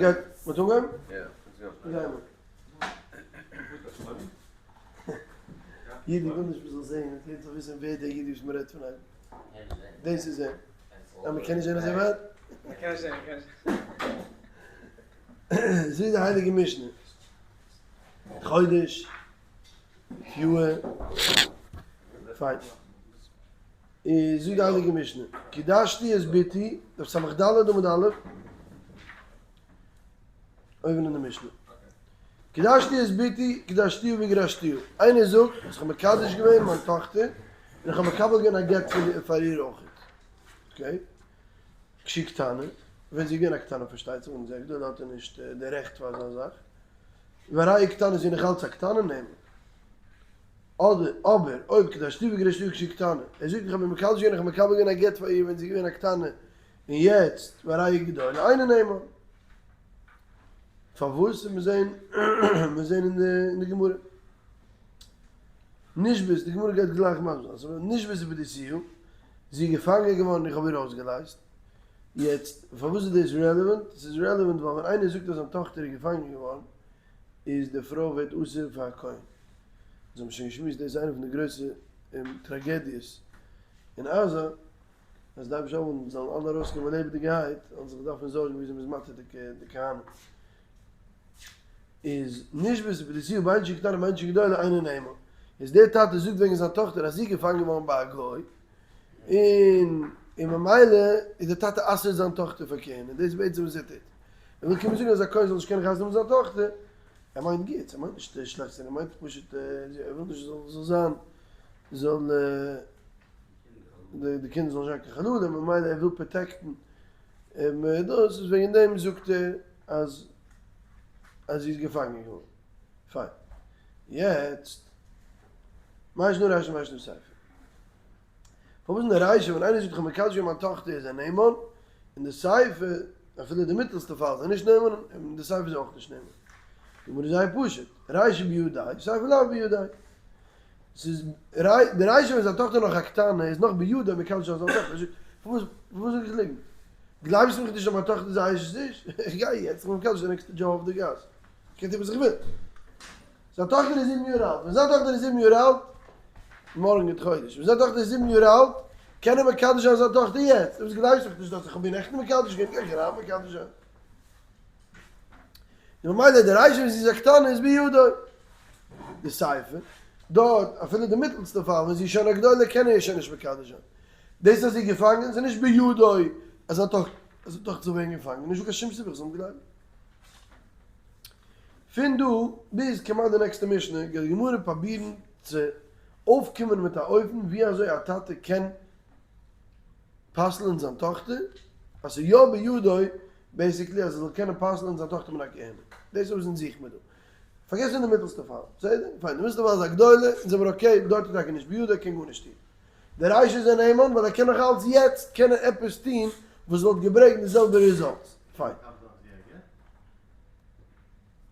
מ'גייט, מ'האט אנגעהויבן? גיימער. איד איך וויל נישט מ'זאל זעהן, איך וויל זאל וויסן ווער דער איד איז וואס מ'רעדט פון אים. דאס איז ער. אה מ'קען נישט זעהן אזוי ווייט? מ'קען נישט זעהן, מ'קען נישט זעהן. זאגט די הייליגע משנה, חודש, יאר, פיין. איז זאגט די הייליגע משנה, קידשתי את בתי, דף סמך ד' עמוד א', אויבן אין די משנה, קידשתי את בתי, קידשתיה וגרשתיה, איינער זאגט אז איך האב מקדש געווען מיין טאכטער, און איך האב מקבל געווען א גט פאר איר אויכעט, okay, כשהיא קטנה, ווען זי איז געווען א קטנה פארשטייט זיך, ווען זי איז א גדולה האט ער נישט די רעכט פאר אזא זאך, והרי היא קטנה זי איז נאך אלץ א קטנה נאמן. אדער, אבער, אויב קידשתיה וגרשתיה כשהיא קטנה, ער זאגט איך האב איר מקדש געווען איך האב מקבל געווען א גט פאר איר ווען זי איז געווען א קטנה, און יעצט והרי היא גדולה, אינו נאמן. פארוואס? מיר זעהן, מיר זעהן אין די אין די גמרא. נשבית, די גמרא גייט גלייך מסביר זיין, ס'איז נשבית ופדיתיה, זי איז געפאנגען געווארן איך האב איר אויסגעלייזט. יעצט, פארוואס איז דאס relevant? ס'איז relevant ווייל ווען איינער זאגט אז זיין טאכטער איז געפאנגען געווארן, איז די פרוי ווערט אסור פאר א כהן. אונז האבן שוין געשמועסט דאס איז איינע פון די גרויסע טראגעדיעס אין עזה, אז די אייבערשטער זאל העלפן זאלן אלע ארויסקומען לעבעדיגערהייט, זאלן זיך דארפן זארגן וויאזוי מ'איז מתיר די כהנים. איז נשבית ופדיתיה בין שהיא קטנה בין שהיא גדולה אינו נאמן. איז דער טאטע זאגט וועגן זיין טאכטער אז זי איז געפאנגען געווארן ביי א גוי, און און ממילא איז דער טאטע אסר'ט זיין טאכטער פאר כהונה, דאס איז בעצם וואס ער טוט. ער וויל קומען זאגן אז א כהן זאל נישט קענען חתונה האבן מיט זיין טאכטער, ער מיינט גוטס, ער מיינט נישט שלעכטס, ער מיינט פשוט ער וויל נישט זאל זיין זאל די קינדער זאלן נישט זיין קיין חללים, ממילא ער וויל protect ן דאס, איז וועגן דעם זאגט ער אז אז זי איז געפאנגען געווארן. פיין. יעצט, מאי שנא רישא מאי שנא סיפא. פארוואס אין די רישא ווען איינער זאגט איך האב מקדש געווען מיין טאכטער איז ער נאמן, אין די סיפא, אפילו די מיטעלסטע פאל איז ער נישט נאמן, און אין די סיפא איז ער אויך נישט נאמן. די גמרא איז זייער פשוט, רישא בידיה, סיפא לאו בידיה. ס'איז די רישא ווען זיין טאכטער נאך א קטנה איז נאך בידו מקדש זיין זיין טאכטער, פארוואס פארוואס זאג איך ליגנט? גלייבסט מיך נישט אז מיין טאכטער איז א אשת איש? איך גיי יעצט, איך בין מקדש די נעקסטע דזשאו אויף די גאס, איך קען טון וואס איך וויל. זיין טאכטער איז זיבן יאר אלט, ווען זיין טאכטער איז זיבן יאר אלט, מארגן גוט חודש, ווען זיין טאכטער איז זיבן יאר אלט, קען ער מקדש זיין זיין טאכטער יעצט, אויב גלייבסט מיך נישט אז איך האב איר נעכטן מקדש געווען, קען איך איר היינט מקדש זיין. און ממילא די רישא ווען זי איז א קטנה איז בידו. די סיפא, דארט אפילו די מיטלסטע פאל ווען זי איז שוין א גדולה קען ער איר שוין נישט מקדש זיין. דאס אז זי איז געפאנגען איז נישט בידו אז זיין טאכטער זאל ווערן געפאנגען, נישטא קיין שום סיבה איך זאל אים גלייבן. פון דא ביז כמעט די נעקסטע משנה גייט די גמרא פראבירן צו אויפקומען מיט א אופן ווי אזוי א טאטע קען פסל'ען זיין טאכטער אז ס'איז יא בידו basically אז ער זאל קענען פסל'ען זיין טאכטער מן הכהונה. דאס איז וואס אונז זוכן מיר דא. פארגעס פון די מיטעלסטע פאל. בסדר? פיין, די מיטעלסטע פאל איז א גדולה, אונז זעמיר okay, דארט איז טאקע נישט בידו, ער קען גארנישט טון. דער רישא איז א נאמן ווייל ער קען נאך אלץ יעצט קען ער עפעס טון וואס וואלט געברענגט די זעלבע results. פיין.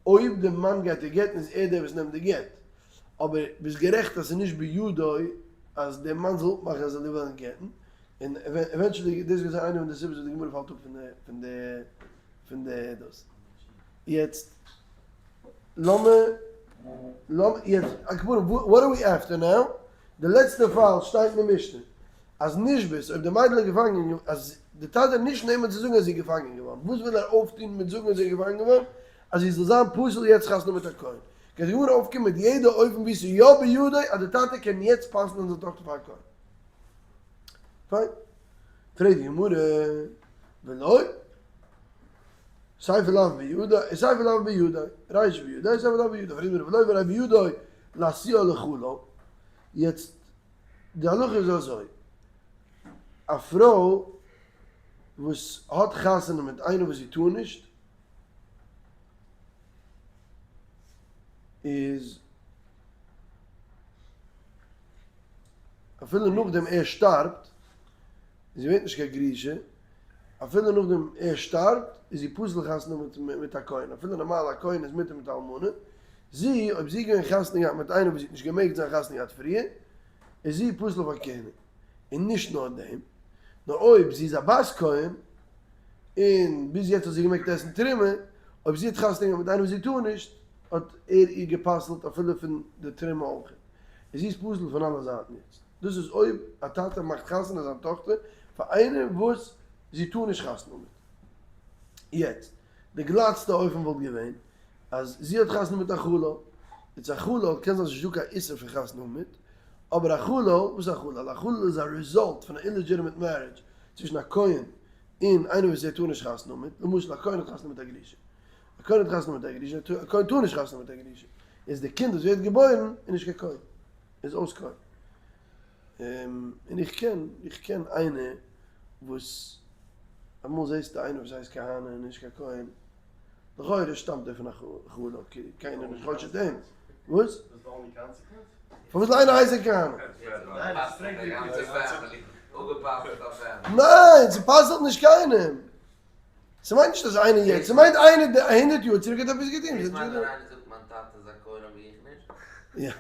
אויב די מאן גייט איר גט'ן איז ער דער וואס נעמט די גט. אבער ביסט גערעכט אז ס'איז נישט בידו אז דער מאן זאל אפמאכן אז ער זאל איר וועלן גט'ן. און eventually דאס גייט זיין איינע פון די סיבות וואס די גמרא פאלט אפ פון די פון די פון די דאס. יעצט לאמיר לאמיר יעצט על כל פנים what are we after now? די לעצטע פאל שטייט אין די משנה אז נשבית אויב די מיידל איז געפאנגען אז די טאטע איז נישט נאמן צו זאגן אז זי איז געפאנגען געווארן וואס וויל ער אויפטון מיט זאגן אז זי איז געפאנגען געווארן? אז זי זאל זיין פסול יעצט חתונה מיט א כהן. גייט די גמרא אויפקומען מיט יעדע אופן ווי ס'איז יא בידו אז די טאטע קען יעצט פסל'ען זיין טאכטער פאר א כהן. פיין. פרעגט די גמרא, ולא? סיפא לאו בידיה, סיפא לאו בידיה, רישא בידיה, סיפא לאו בידיה, פרעגט די גמרא, ולא והרי בידו להשיאה לחלל, יעצט די הלכה איז אזוי, א פרוי וואס האט חתונה מיט איינער וואס זי טאר נישט, איז אפילו נאכדעם ער שטארבט, זי ווערט נישט קיין גרושה, אפילו נאכדעם ער שטארבט איז זי פסול חתונה מיט א כהן, אפילו נארמאל א כהן איז מותר מיט א אלמנה, זי, אויב זי איז געווען חתונה געהאט מיט איינעם וואס זי האט נישט געמעגט זיין חתונה געהאט פריער, איז זי פסול פאר כהונה. און נישט נאר דעם, נאר אויב זי איז א בת כהן, און ביז יעצט האט זי געמעגט עסן תרומה, אויב זי האט חתונה געהאט מיט איינעם וואס זי טאר נישט, האט ער איר גע'פסל'ט אפילו פון די תרומה אויך. און זי איז פסול פון אלע זייטן יעצט. דאס איז אויב א טאטע מאכט חתונה זיין טאכטער פאר איינעם וואס זי טאר נישט חתונה מיט. יעצט, די גלאטסטע אופן וואלט געווען אז זי האט חתונה מיט א חלל, יעצט א חלל קען זיין ס'נישט דא קיין איסור פון חתונה האבן מיט, אבער א חלל, וואס איז א חלל? א חלל איז א result פון א illegitimate marriage צווישן א כהן און איינער וואס ער טאר נישט חתונה האבן מיט, למשל א כהן האט חתונה מיט א גרושה, א כהן האט חתונה מיט א גרושה, א כהן טאר נישט חתונה מיט א גרושה, איז די קינד וואס ווערט געבוירן איז נישט קיין כהן, איז אויס כהן. און איך קען, איך קען איינער וואס, אמאל זעסטו איינער וואס הייסט כהנא און נישט קיין כהן, לכאורה שטאמט ער פון א חלל, קיינער איז נישט חושד אים. וואס? פארוואס זאל איינער הייסן כהנא? ניין, ס'פסל'ט נישט קיינעם. ס'מיינט נישט אז איינער יעצט, ס'מיינט איינער די הונדערט יאר צוריק האט עפעס געטון. דאס מיינט ווען איינער זאגט מיין טאטע איז א כהן אבער איך נישט? יא,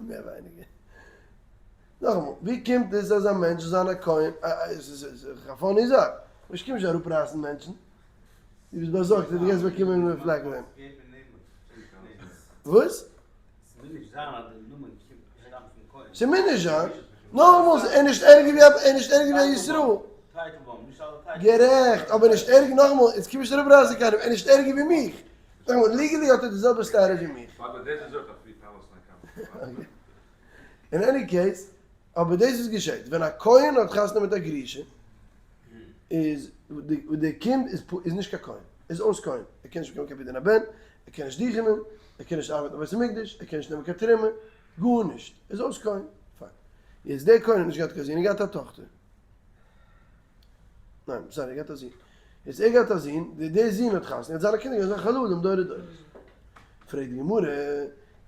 מער ווייניגער. נאכאמאל, ווי קומט עס אז א מענטש זאל זיין א כהן? ס'איז א funny זאך. איך קום נישט אראפרייסן מענטשן. דו ביסט באזארגט אז דו גייסט באקומען פלאק פון דעם. וואס? ס'מוז נישט זיין. נאכאמאל, ער איז נישט ערגער ווי א, ער איז נישט ערגער ווי א ישראל. גערעכט, אבער נישט ערגער, נאכאמאל, יעצט קום נישט אראפרייסן קיינעם, ער איז נישט ערגער ווי מיך. נאכאמאל, legally האט ער די זעלבע status ווי מיך. אין any case, אבער דאס איז געשעט ווען א כהן האט חתונה מיט א גרושה, איז די קינד איז נישט קיין כהן, איז אויס כהן, ער קען נישט באקומען קיין פדיון הבן, ער קען נישט דוכענען, ער קען נישט ארבעטן אין בית המקדש, ער קען נישט נעמען קיין תרומה, גארנישט, ער איז אויס כהן, פיין. יעצט דער כהן האט נישט געהאט קיין זון, ער האט געהאט א טאכטער. ניין, sorry, ער האט געהאט א זון. יעצט ער האט געהאט א זון, דער זון האט חתונה, יעצט זיינע קינדער גייען זיין חללים דורי דורות. פרעגט די גמרא,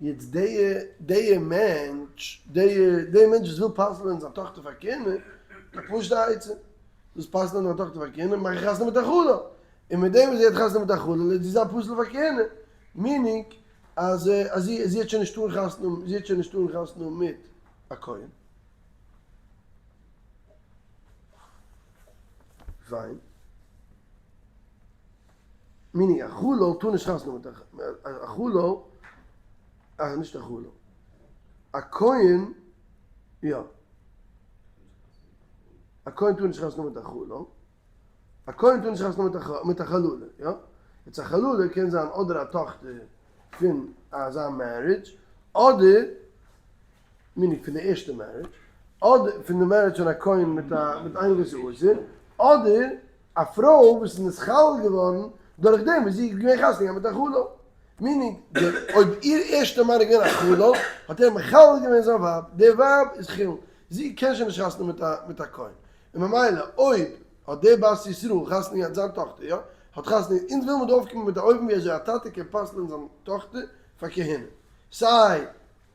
יעצט די די מענטש, די די מענטש וואס וויל פסל'ען זיין טאכטער פאר כהונה, א פשוט'ע עצה, דאס פסל'ען זיין טאכטער פאר כהונה, מאך איך חתונה מיט א חלל, און מיט דעם וואס זי האט חתונה מיט א חלל, וועט זי זיין פסול פאר כהונה, meaning אז אז זי זי האט שוין נישט טארן חתונה האבן, זי האט שוין נישט טארן חתונה האבן מיט א כהן. פיין. meaning א חלל טאר נישט חתונה מיט א חלל, אה נישט א חלל, א כהן יא, א כהן טאר נישט חתונה מיט א חלל, א כהן טאר נישט חתונה מיט א חללה, יא, יעצט א חללה קען זיין אדער א טאכטער פון אזא marriage, אדער meaning פון די ערשטע marriage, אדער פון די marriage פון א כהן מיט א מיט איינער וואס איז אסור, אדער א פרוי וואס איז נתחלל געווארן דורך דעם וואס זי איז געווען חתונה געהאט מיט א חלל, meaning די אויב איר ערשטע מאן איז געווען א חלל האט ער מחלל געווען זיין ווייב, די ווייב איז חולין, זי קען שוין נישט חתונה מיט א מיט א כהן, און ממילא אויב האט דער בת ישראל חתונה געהאט זיין טאכטער יא האט חתונה, אונז וויל מיר דא אויפקומען מיט א אופן ווי אזוי א טאטע קען פסל'ען זיין טאכטער פאר כהונה, סיי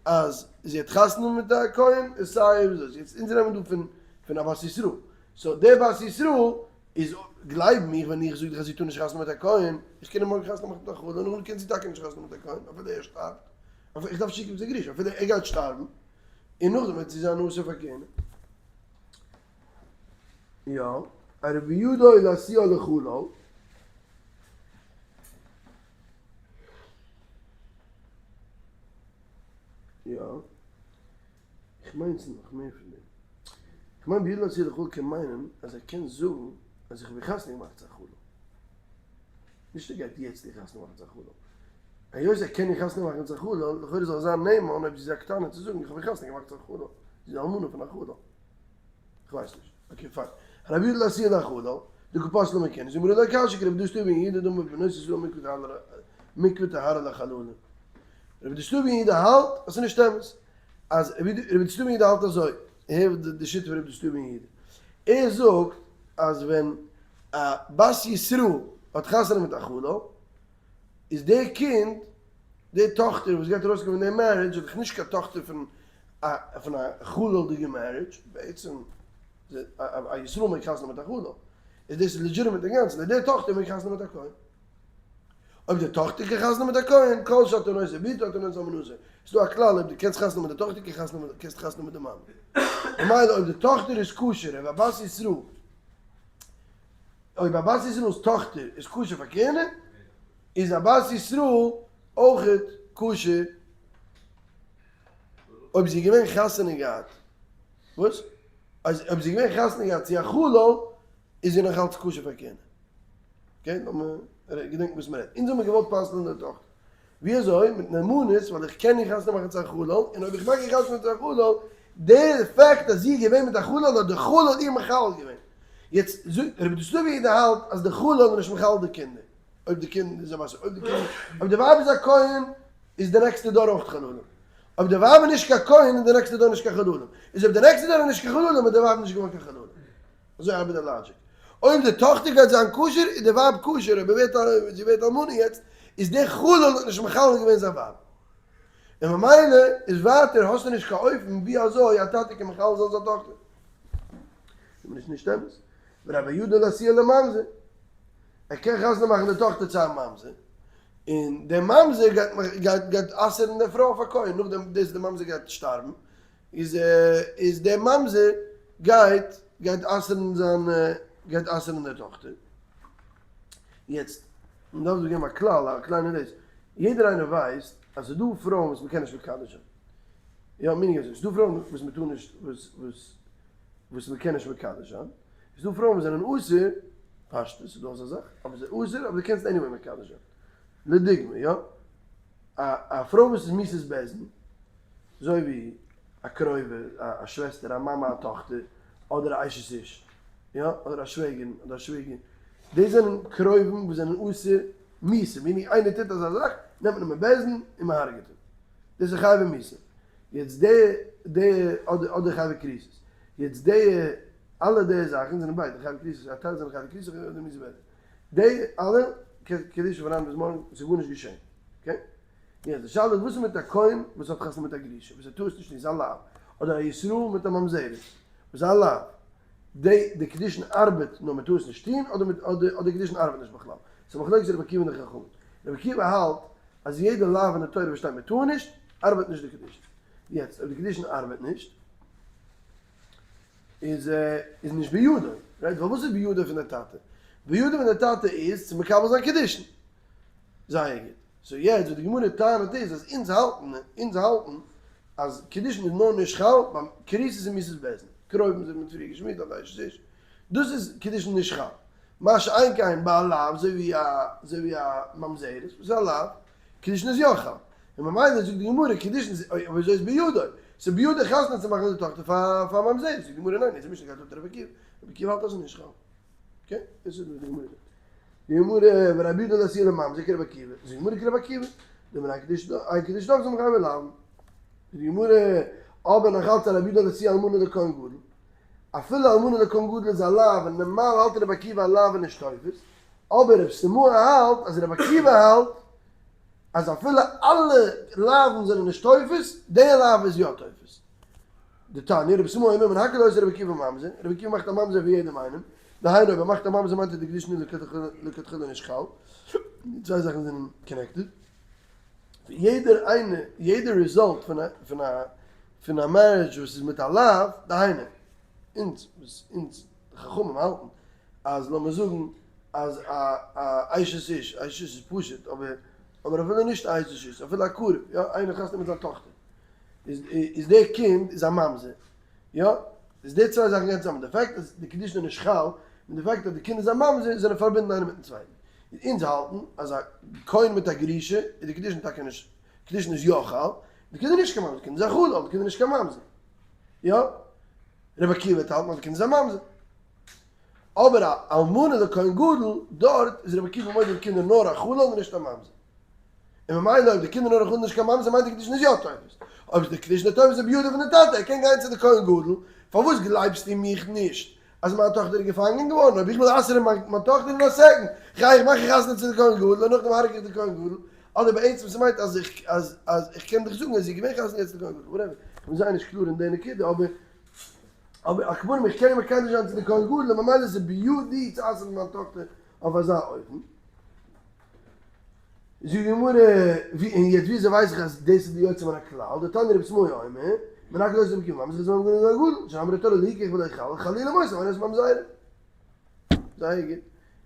אז זי האט חתונה מיט א כהן און סיי וויאזוי יעצט אונז רעדן דא פון פון א בת ישראל so דער בת ישראל איז גלייב מיך ווען איך זאג דיך אז זי טאר נישט חתונה מיט א כהן איך קען איר מארגן חתונה מאכן מיט א חלל און נאכדעם קען זי טאקע נישט חתונה מיט א כהן אפילו ער שטארבט אפילו איך דארף שיקן צו גרושה אפילו ער גייט שטארבן און נאכדעם וועט זי זיין אסור פאר כהונה יא הרביודו להסיע לחלל. יא. איך מיין ס'איז נאך מער פון דעם. איך מיין בידו להשיאה לחלל קען מיינען אז ער קען זאגן אז איך האב איר חתונה געמאכט צו א חלל. נישט ער גייט יעצט איר חתונה מאכן צו א חלל. היות ער קען איר חתונה מאכן צו א חלל, לכאורה זאל ער זיין נאמן אויב זי איז א קטנה צו זאגן איך האב איר חתונה געמאכט צו א חלל. זי איז א אלמנה פון א חלל. איך ווייס נישט. okay פיין. הרב יודל אסיר לחלל, דקא פסלה מכהונה. זאג מיר לא קשיא כרבי דוסתאי בן יהודה דאמר בנות ישראל מקווה טהרה לחללים. רבי דוסתאי בן יהודה האלט אז ס'איז נישט אמת. אז רבי דוסתאי בן יהודה האלט אזוי. הער די שיטה פון רבי דוסתאי בן יהודה. ער זאגט אז ווען א בת ישראל האט חתונה מיט א חלל, איז די קינד, די טאכטער וואס גייט ארויסקומען פון די marriage איז דאך נישט קיין טאכטער פון א פון א חלל'דיגע marriage, בעצם א ישראל מעג חתונה מיט א חלל, איז דאס legitimate אינגאנצן, די טאכטער מעג חתונה מיט א כהן. אויב די טאכטער קען חתונה מיט א כהן, כל שאתה נושא בתו אתה נושא אלמנתו. ס'איז דא א כלל אויב דו קענסט חתונה מיט די טאכטער קען חתונה מיט קענסטו חתונה מיט די מאמע. ממילא אויב די טאכטער איז כשר אויב א בת ישראל אויב א בת ישראל'ס טאכטער איז כשר פאר כהונה, איז א בת ישראל אויכעט כשר אויב זי איז געווען חתונה געהאט, וואס? אז אויב זי איז געווען חתונה געהאט צו א חלל איז זי נאך אלץ כשר פאר כהונה. okay, לאמיר געדענקן וואס מ'רעדט. אונז האמיר געוואלט פסל'ן די טאכטער. ווי אזוי? מיט נאמנות, ווייל איך קען איר חתונה מאכן צו א חלל, און אויב איך מאך איר חתונה צו א חלל, די fact אז זי איז געווען מיט א חלל האט די חלל איר מחלל געווען. יעצט זאגט רבי דוסלבי יעדער האלט אז די חלל איז נישט מחלל די קינדער. אויב די קינד איז א בת, אויב די קינד, אויב די ווייב איז א כהן איז די נעקסטע דור אויך חללים. אויב די ווייב איז נישט קיין כהן איז די נעקסטע דור נישט קיין חללים. איז אויב די נעקסטע דור איז נישט קיין חללים איז די ווייב נישט געווארן קיין חללים. אזוי ארבעט די logic. אויב די טאכטער גייט זיין כשר איז די ווייב כשר, אויב ער ווערט א, זי ווערט אלמנה יעצט, איז דער חלל האט נישט מחלל געווען זיין ווייב. און ממילא איז ווייטער האסטו נישט קיין אופן ווי אזוי א טאטע קען מחלל זיין זיין טאכטער. איז נישט נישט אמת. ורבי יודא לאתויי לממזר. ער קען חתונה מאכן די טאכטער צו א ממזר, און דער ממזר גייט גייט גייט אסר'ן די פרוי אויף א כהן, נאכדעם דאס די ממזר גייט שטארבן, איז איז דער ממזר גייט גייט אסר'ן זיין גייט אסר'ן די טאכטער. יעצט, מען דארף דא געבן א כלל, א קליינע דאס, יעדער איינער ווייסט אז ס'איז דא פרויען וואס מען קען נישט מקדש זיין, יא meaning אזוי, ס'איז דא פרויען וואס מען טאר נישט וואס וואס וואס מען קען נישט מקדש זיין, ס'איז דא פרויען וואס זענען אסור, פשטות איז דא אזא זאך, אבער ס'איז אסור אבער דו קענסט anyway מקדש זיין, לדוגמא יא, א א פרוי וואס איז מיתת בית דין, אזוי ווי א קרובה, א שוועסטער, א מאמע, א טאכטער, אדער א אשת איש, יא, אדער א שוועגערין, אדער א שוויגער, דאס זענען קרובים וואס זענען אסור מיתה, meaning איינער טוט אזא זאך, נעמט מען אים אין בית דין און מען הרג'עט אים, דאס איז חייבי מיתה, יעצט די די אדער אדער חייבי כריתות, יעצט די אלע די זאכן זענען ביידע חייבי כריתות, א טייל זענען חייבי כריתות אדער מיתת בית דין, די אלע קידושין פון היינט ביז מארגן, ס'איז גארנישט געשען, okay? יעצט די שאלה איז וואס איז מיט א כהן וואס האט חתונה מיט א גרושה וואס ער טאר עס נישט טון איז א לאו, אדער א ישראל מיט א ממזרת וואס איז א לאו, די די קידושין ארבעט נאר מען טאר עס נישט טון אדער מיט אדער אדער קידושין ארבעט נישט בכלל, ס'איז א מחלוקת רבי עקיבא און די חכמים, רבי עקיבא האלט אז יעדע לאו אין די תורה וואס שטייט מען טאר נישט ארבעט נישט די קידושין, יעצט אויב די קידושין ארבעט נישט איז איז נישט בידו, right? ווייל וואס איז בידו פון די טאטע? בידו פון די טאטע איז צו מקבל זיין קידושין, זייער גוט. so יעצט וואס די גמרא טענה'ט איז אז אונז האלטן, אונז האלטן אז קידושין איז נאר נישט חל ביים כריתות און מיתת בית דין, קרובים זענען מיר פריער געשמועסט אויף אשת איש, דאס איז קידושין נישט חל, מה שאין כן ביי א לאו אזוי ווי א אזוי ווי א ממזרת וואס איז א לאו, קידושין איז יא חל, און ממילא זאגט די גמרא קידושין איז אויב אזוי איז בידו, ס'איז בידו חתונה צו מאכן די טאכטער פאר פאר א ממזרת, זאגט די גמרא ניין, אונזער משנה גייט לויט רבי עקיבא, רבי עקיבא האלט אז ס'איז נישט חל. okay, דאס איז וואס די גמרא זאגט. די גמרא, ורבי יהודה לאתויי לממזר כרבי עקיבא, זאגט די גמרא כרבי עקיבא, דאמר אין קידושין אין קידושין תופסין מחייבי לאוין. זאגט די גמרא, אבער נאך אלץ א רבי יהודה לאתויי אלמנה לכהן גדול, אפילו אלמנה לכהן גדול איז א לאו, און נארמאל האלט רבי עקיבא א לאו איז נישט תופס, אבער רב סימאי האלט אז רבי עקיבא האלט אז אפילו אלע לאווין זענען נישט תופס, די לאו איז יא תופס. דתניא, רבי סימאי אומר מן הכל עושה רבי עקיבא ממזר, רבי עקיבא מאכט א ממזר פון יעדעם איינעם, דהיינו אויב ער מאכט א ממזר מיינט ער די קידושין איז לכתחילה נישט חל, די צוויי זאכן זענען connected, יעדער איינער, יעדער result פון א פון א פון א marriage וואס איז מיט א לאו, דהיינו, אונז וואס אונז די חכמים האלטן אז לאמיר זאגן אז א א אשת איש, אשת איש איז פשוט, אבער אבער אפילו נישט א אשת איש, אפילו א קרוב, יא, איינער חתונה מיט זיין טאכטער, איז איז דער קינד איז א ממזר, יא? איז די צוויי זאכן גייען צוזאמען, די fact אז די קידושין איז נישט חל, און די fact אז די קינד איז א ממזר זענען פארבינדן איינער מיטן צווייטן. אונז האלטן אז א כהן מיט א גרושה איז די קידושין טאקע נישט, קידושין איז יא חל, די קינד איז נישט קיין ממזר, די קינד איז א חלל, די קינד איז נישט קיין ממזר. יא? רבי עקיבא וועט האלטן אז די קינד איז א ממזר. אבער א אלמנה לכהן גדול, דארט איז רבי עקיבא מודה די קינד איז נאר א חלל און נישט א ממזר. און ממילא אויב די קינדער נאר נישט קיין ממזר מיינט די קידושין איז יא תופס, אויב איז די קידושין נישט תופס איז בידו פון די טאטע ער קען גיין צו די כהן גדול, פארוואס גלייבסטו מיך נישט אז מיין טאכטער איז געפאנגען געווארן, אויב איך וויל אסר'ן מיין טאכטער אין א second גיי איך מאכן חתונה צו די כהן גדול און נאכדעם הרג' איך די כהן גדול, אדער בעצם ס'מיינט אז איך אז אז איך קען דיך זאגן אז זי איז געווען חתונה געהאט צו די כהן גדול, whatever, איך בין זייער נישט קלאר אין די נקודה אבער אבער על כל פנים איך קען מקדש זיין צו די כהן גדול און ממילא איז בידי צו אסר'ן מיין טאכטער אויף אזא אופן. זאגט די גמרא, ווי און יעצט וויאזוי ווייס איך אז דאס איז די יוצא מן הכלל, דתניא רבי סימאי אומר, מן הכל עושה רבי עקיבא ממזר חוץ ממזר גדול, שנאמרה תורה לא יקח ולא יחלל, חלילה מות, און עס ממזרים. זייער גוט.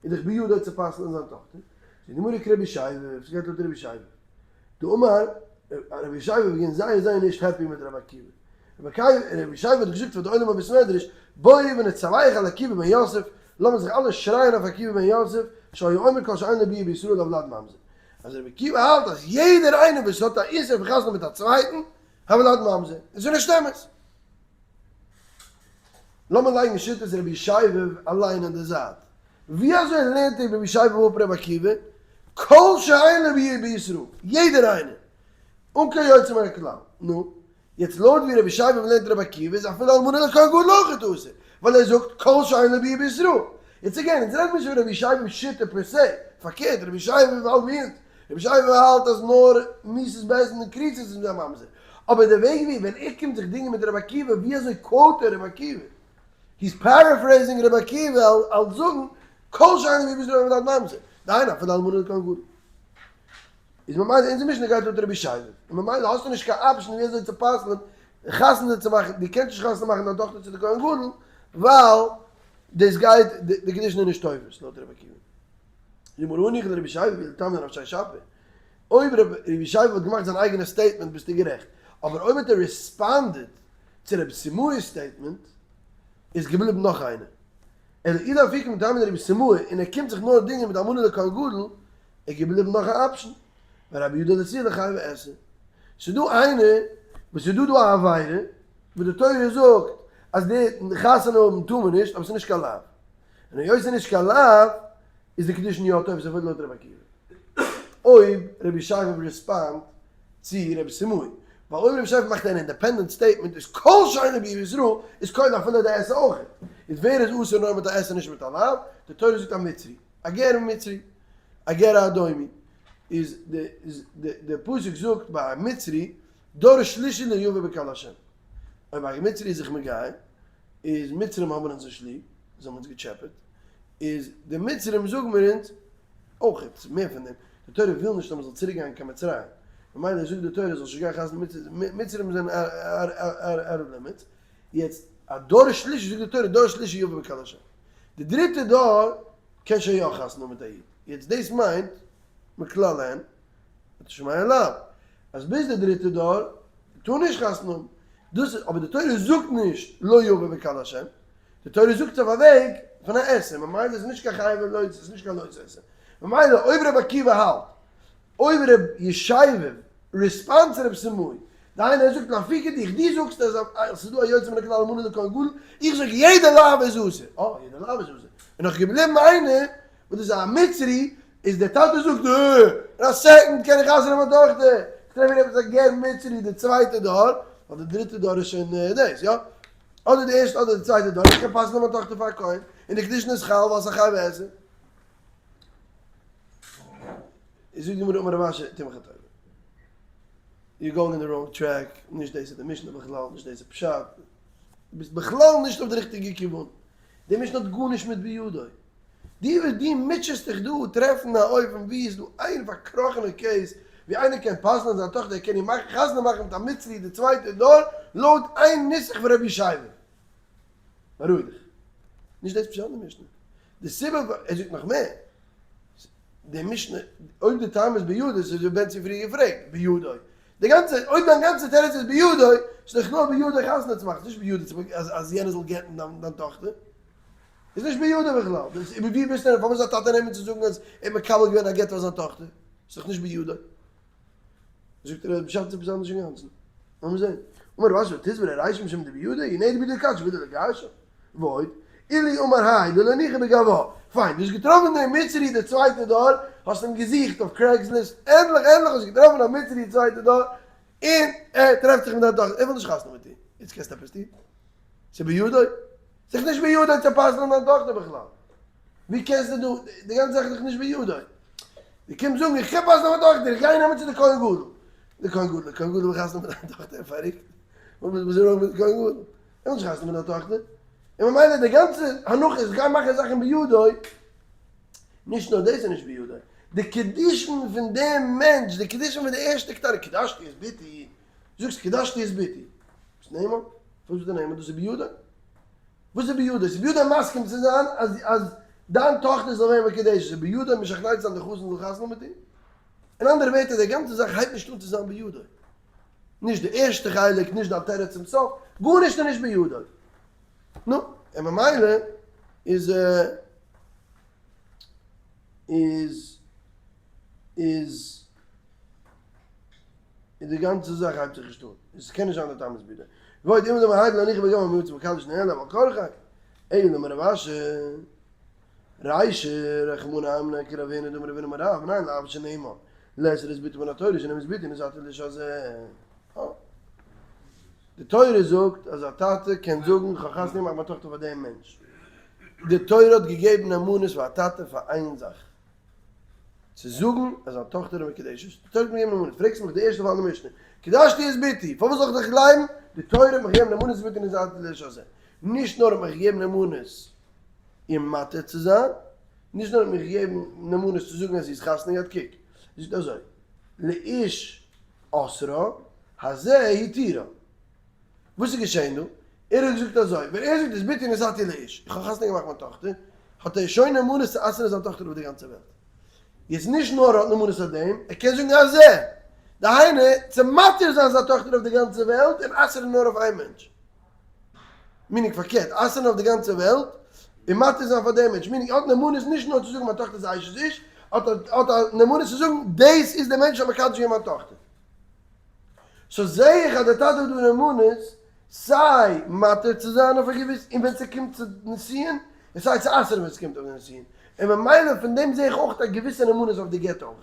איז דאך בידו צו פסל'ען זיין טאכטער. זאגט די גמרא כרבי ישעי', ס'גייט לויט רבי ישעי'. דאמר רבי ישעי' איז געווען זייער זייער נישט happy מיט רבי עקיבא. רבי ישעי' האט געזאגט פאר די עולם אין בית מדרש, בואו ונצווח על עקיבא בן יוסף, לאמיר זיך אלע שרייען אויף עקיבא בן יוסף, שהיה אומר כל שאין לו ביאה בישראל הולד ממזר. אז רבי עקיבא האלט אז יעדער איינער וואס האט א איסור פון חתונה מיט א צווייטן, הולד ממזר. איז נישט אמת. לאמיר לייגן שיטת רבי ישעי' אליין אין די זייט. ווי אזוי לערנט ער רבי ישעי' אפ רבי עקיבא? כל שאין לו ביאה בישראל, יעדער איינער, אן קיין יוצא מן הכלל. נו, יעצט לויט ווי רבי ישעי' לערנט רבי עקיבא איז אפילו אלמנה לכהן גדול אויכעט אסור, ווייל ער זאגט כל שאין לו ביאה בישראל. יעצט again, אונז רעדן נישט פון רבי ישעי' שיטה per se, פארקערט רבי ישעי' האלט ווי אונז, רבי ישעי' האלט אז נאר מיתות בית דין און כריתות איז א ממזר, אבער די וועג ווי ווען ער קומט זיך דינגען מיט רבי עקיבא ווי אזוי quote ער רבי עקיבא? he's paraphrasing רבי עקיבא אלס זאגן כל שאין לו ביאה בישראל הולד ממזר, דהיינו אפילו אלמנה לכהן גדול. איז ממילא אונזער משנה גייט לויט רבי ישעי', און ממילא האסטו נישט קיין option ווי אזוי צו פסל'ן חתונה צו מאכן, דו קענסט נישט חתונה מאכן דיין טאכטער צו די כהן גדול, ווייל דאס גייט די קידושין איז נישט תופס לויט רבי עקיבא. די גמרא הניחא לרבי ישעי' ולטעמיה דרב ששת אויב רבי ישעי' וואלט געמאכט זיין אייגענע statement ביסטו גערעכט, אבער אויב האט ער responded צו רבי סימאי'ס statement איז געבליבן נאך איינער. אלא אי לאפוקי מטעמיה דרבי סימאי און ער קומט זיך נאר דינגען מיט אלמנה לכהן גדול, איז געבליבן נאך א option, ורבי יהודה לצי לחייבי עשה. ס'איז דא איינער וואס איז דא דא א עבירה וואס די תורה זאגט אז די חתונה האבן טאר מען נישט אבער ס'איז נישט קיין לאו. און היות ס'איז נישט קיין לאו איז די קידושין יא תופס אפילו לויט רבי עקיבא. אויב רבי ישעי' respond צו רבי סימאי. ווייל אויב רבי ישעי' מאכט אן independent statement איז כל שאין לו ביאה בישראל איז כולל אפילו די עשה אויך. איז ווער איז אסור נאר מיט א עשה נישט מיט א לאו? די תורה זאגט א מצרי. א גר מצרי. א גר האדומי. איז די די פסוק זאגט ביי א מצרי דור שלישי לא יבא בקהל השם. אויב א מצרי איז זיך מגייר איז מצרים האבן אונז נישט ליב, זיי האבן אונז געטשעפעט, איז די מצרים זאגן מיר אונז אויך עפעס מער פון דעם, די תורה וויל נישט אז מען זאל צוריק גיין קיין מצרים, ממילא זאגט די תורה זאלסט נישט גיין חתונה מיט מצרים זענען out of limits, יעצט א דור שלישי זאגט די תורה דור שלישי יבא בקהל השם, די דריטע דור קען שוין יא חתונה האבן מיט א איד, יעצט דאס מיינט מכלל הן ותשמע אליו אז ביז די דריטע דור טאר נישט חתונה האבן, דאס איז אבער די תורה זאגט נישט לא יבא בקהל השם, די תורה זאגט אויף א וועג פון א עשה, ממילא איז נישט קיין חייב ולא תעשה, איז נישט קיין לא תעשה, ממילא אויב רבי עקיבא האלט, אויב ר' ישעי' responds צו רבי סימאי, דהיינו ער זאגט לאפוקי דיך, דו זאגסט אז ס'איז דא א יוצא מן הכלל אלמנה לכהן גדול, איך זאג יעדע לאו איז אסור, אה יעדע לאו איז אסור, און נאך געבליבן איינער וואס דאס איז א מצרי, איז דער טאטע זאגט אה, אין א second קען איך אסר'ן מיין טאכטער, איך טרעף מיר עפעס א גר מצרי די צווייטע דור, ווייל די דריטע דור איז שוין דאס, יא? אדער די ערשטע אדער די צווייטע דור, איך קען פסל'ען מיין טאכטער פאר א כהן, און די קידושין איז חל ווייל ס'איז א חייב עשה. איז זאגט די גמרא אמר רב אשי תמחה טובה. You're going in the wrong track, נישט דאס איז די משנה בכלל, נישט דאס איז פשט, דו ביסט בכלל נישט אויף די ריכטיגע כיוון, די משנה האט גארנישט מיט בידו. דו וואס דו מוטשעסט דיך דא טרעפן א אופן ווי איז דא איין פארקראכענע case ווי איינער קען פסל'ען זיין טאכטער ער קען איר מאכן חתונה מאכן מיט א מצרי די צווייטע דור לויט איין נוסח פון רבי ישעי'לע. בארואיג דיך. נישט דאס פשט אין די משנה. די סיבה ער זאגט נאך מער. די משנה אויב די טעם איז בידו איז ווי בן צו פריער געפרעגט בידו. די גאנצע אויב דיין גאנצע תירוץ איז בידו איז דאך נאר בידו חתונה צו מאכן ס'נישט בידו צו אז יענער זאל גט'ן דיין טאכטער. איז נישט בידו בכלל, דאס איבער ווי ביסטו דען, פארוואס זאל א טאטע נעמען צו זאגן אז ער האט מקבל געווען א גט פאר זיין טאכטער, איז דאך נישט בידו. זאגט ער אז פשט איז עפעס אנדערש אינגאנצן. לאמיר זען. אמר רב אשי תסברא רישא משום דבידו, הנה דבידו לקדשה ובידו לגרשה. ועוד, אילו אמר האי דלא ניחא בגווה. פיין, דו האסט געטראפן דעם מצרי די צווייטע דור, האסט אים געזוכט אויף Craigslist, ענדליך ענדליך האסט געטראפן א מצרי צווייטע דור, און ער טרעפט זיך מיט דיין טאכטער, ער וויל נישט חתונה מיט איר, יעצט קענסטו עפעס טון? ס'איז בידו? ס'איז נישט בידו צו פסל'ן דיין טאכטער בכלל. ווי קענסטו דא, די גאנצע זאך איז דאך נישט בידו. דו קומסט זאגן איך קען פסל'ן מיין טאכטער, איך גיי נעמען צו די כהן גדול. די כהן גדול, די כהן גדול וויל חתונה מיט דיין טאכטער, פארריקט. וואס איז wrong מיט די כהן גדול? ער וויל נישט חתונה מיט דיין טאכטער. און ממילא די גאנצע הנחה איז גיי מאכן זאכן בידו. נישט נאר דאס איז נישט בידו. די קידושין פון דעם מענטש, די קידושין פון די ערשטע קטנה, קידשתי את בתי, זאגסט קידשתי את בתי. ביסט נאמן? פארוואס ביסטו נאמן? דאס איז בידו. וואס איז בידו? ס'איז בידו מסכים צו זיין אז אז. דיין טאכטער זאל ווערן מקודשת, איז בידו משכנע צו זיין די חתן זאל חתונה האבן מיט איר? אין אנדערע ווערטער, די גאנצע זאך הייבט נישט אן צו זיין בידו. נישט די ערשטע חלק, נישט דיין תירוץ צום סוף, גארנישט איז נישט בידו. נו, און ממילא איז איז איז איז די גאנצע זאך הייבט זיך נישט אן. עס קען נישט זיין די טעם איז בידו. ועוד אם דמהיידא להניחא בגמ' המצוה מקדש נעלם על כרחי, אלא לרב אשי. רישא רחמנא אמנה כרב הונא דאמר רב הונא אמר רב, מנין לאב שנאמר לאסור את בתו מן התורה שנאמר את בתי נתתי לאיש הזה. די תורה זאגט אז א טאטע קען זאגן כ'האב חתונה געמאכט מיין טאכטער פאר דעם מענטש. די תורה האט געגעבן נאמנות פאר א טאטע פאר איין זאך, צו זאגן אז זיין טאכטער איז מקודשת. די תורה האט מיר געגעבן נאמנות. פרעגסט מיך די ערשטע פאל אין די משנה, קדשתי את בתי, פארוואס זאל איך דיך גלייבן? די תורה האט מיך געגעבן נאמנות את בתי נתתי לאיש הזה. נישט נאר האט מיך געגעבן נאמנות איר מתיר צו זיין, נישט נאר האט מיך געגעבן נאמנות צו זאגן אז זי איז חתונה געהאט, קוק, זי זאגט אזוי, לאיש אסרה, הזה התירה. וואס איז געשען דא? ער האט געזאגט אזוי, ווען ער זאגט את בתי נתתי לאיש, איך האב חתונה געמאכט מיין טאכטער, האט ער שוין נאמנות צו אסר'ן זיין טאכטער אויף די גאנצע וועלט. יעצט נישט נאר ער האט נאמנות אויף דעם, ער קען זאגן הזה, דהיינו, צו מתיר זיין זיין טאכטער אויף די גאנצע וועלט און אסר'ן נאר אויף איין מענטש. meaning פארקערט, אסר'ן אויף די גאנצע וועלט, און מתיר זיין פאר דעם מענטש, meaning ער האט נאמנות נישט נאר צו זאגן מיין טאכטער איז א אשת איש, האט א נאמנות צו זאגן דאס איז דער מענטש וואס האט מקדש געווען מיין טאכטער. so זעה איך אז דער טאטע האט דא נאמנות סיי מתיר צו זיין אויף א געוויס און ווען ס'קומט צו נישואין, און סיי צו אסר'ן ווען ס'קומט אויף די נישואין, און ממילא פון דעם זעה איך אויך א געוויסע נאמנות אויף די גט אויך.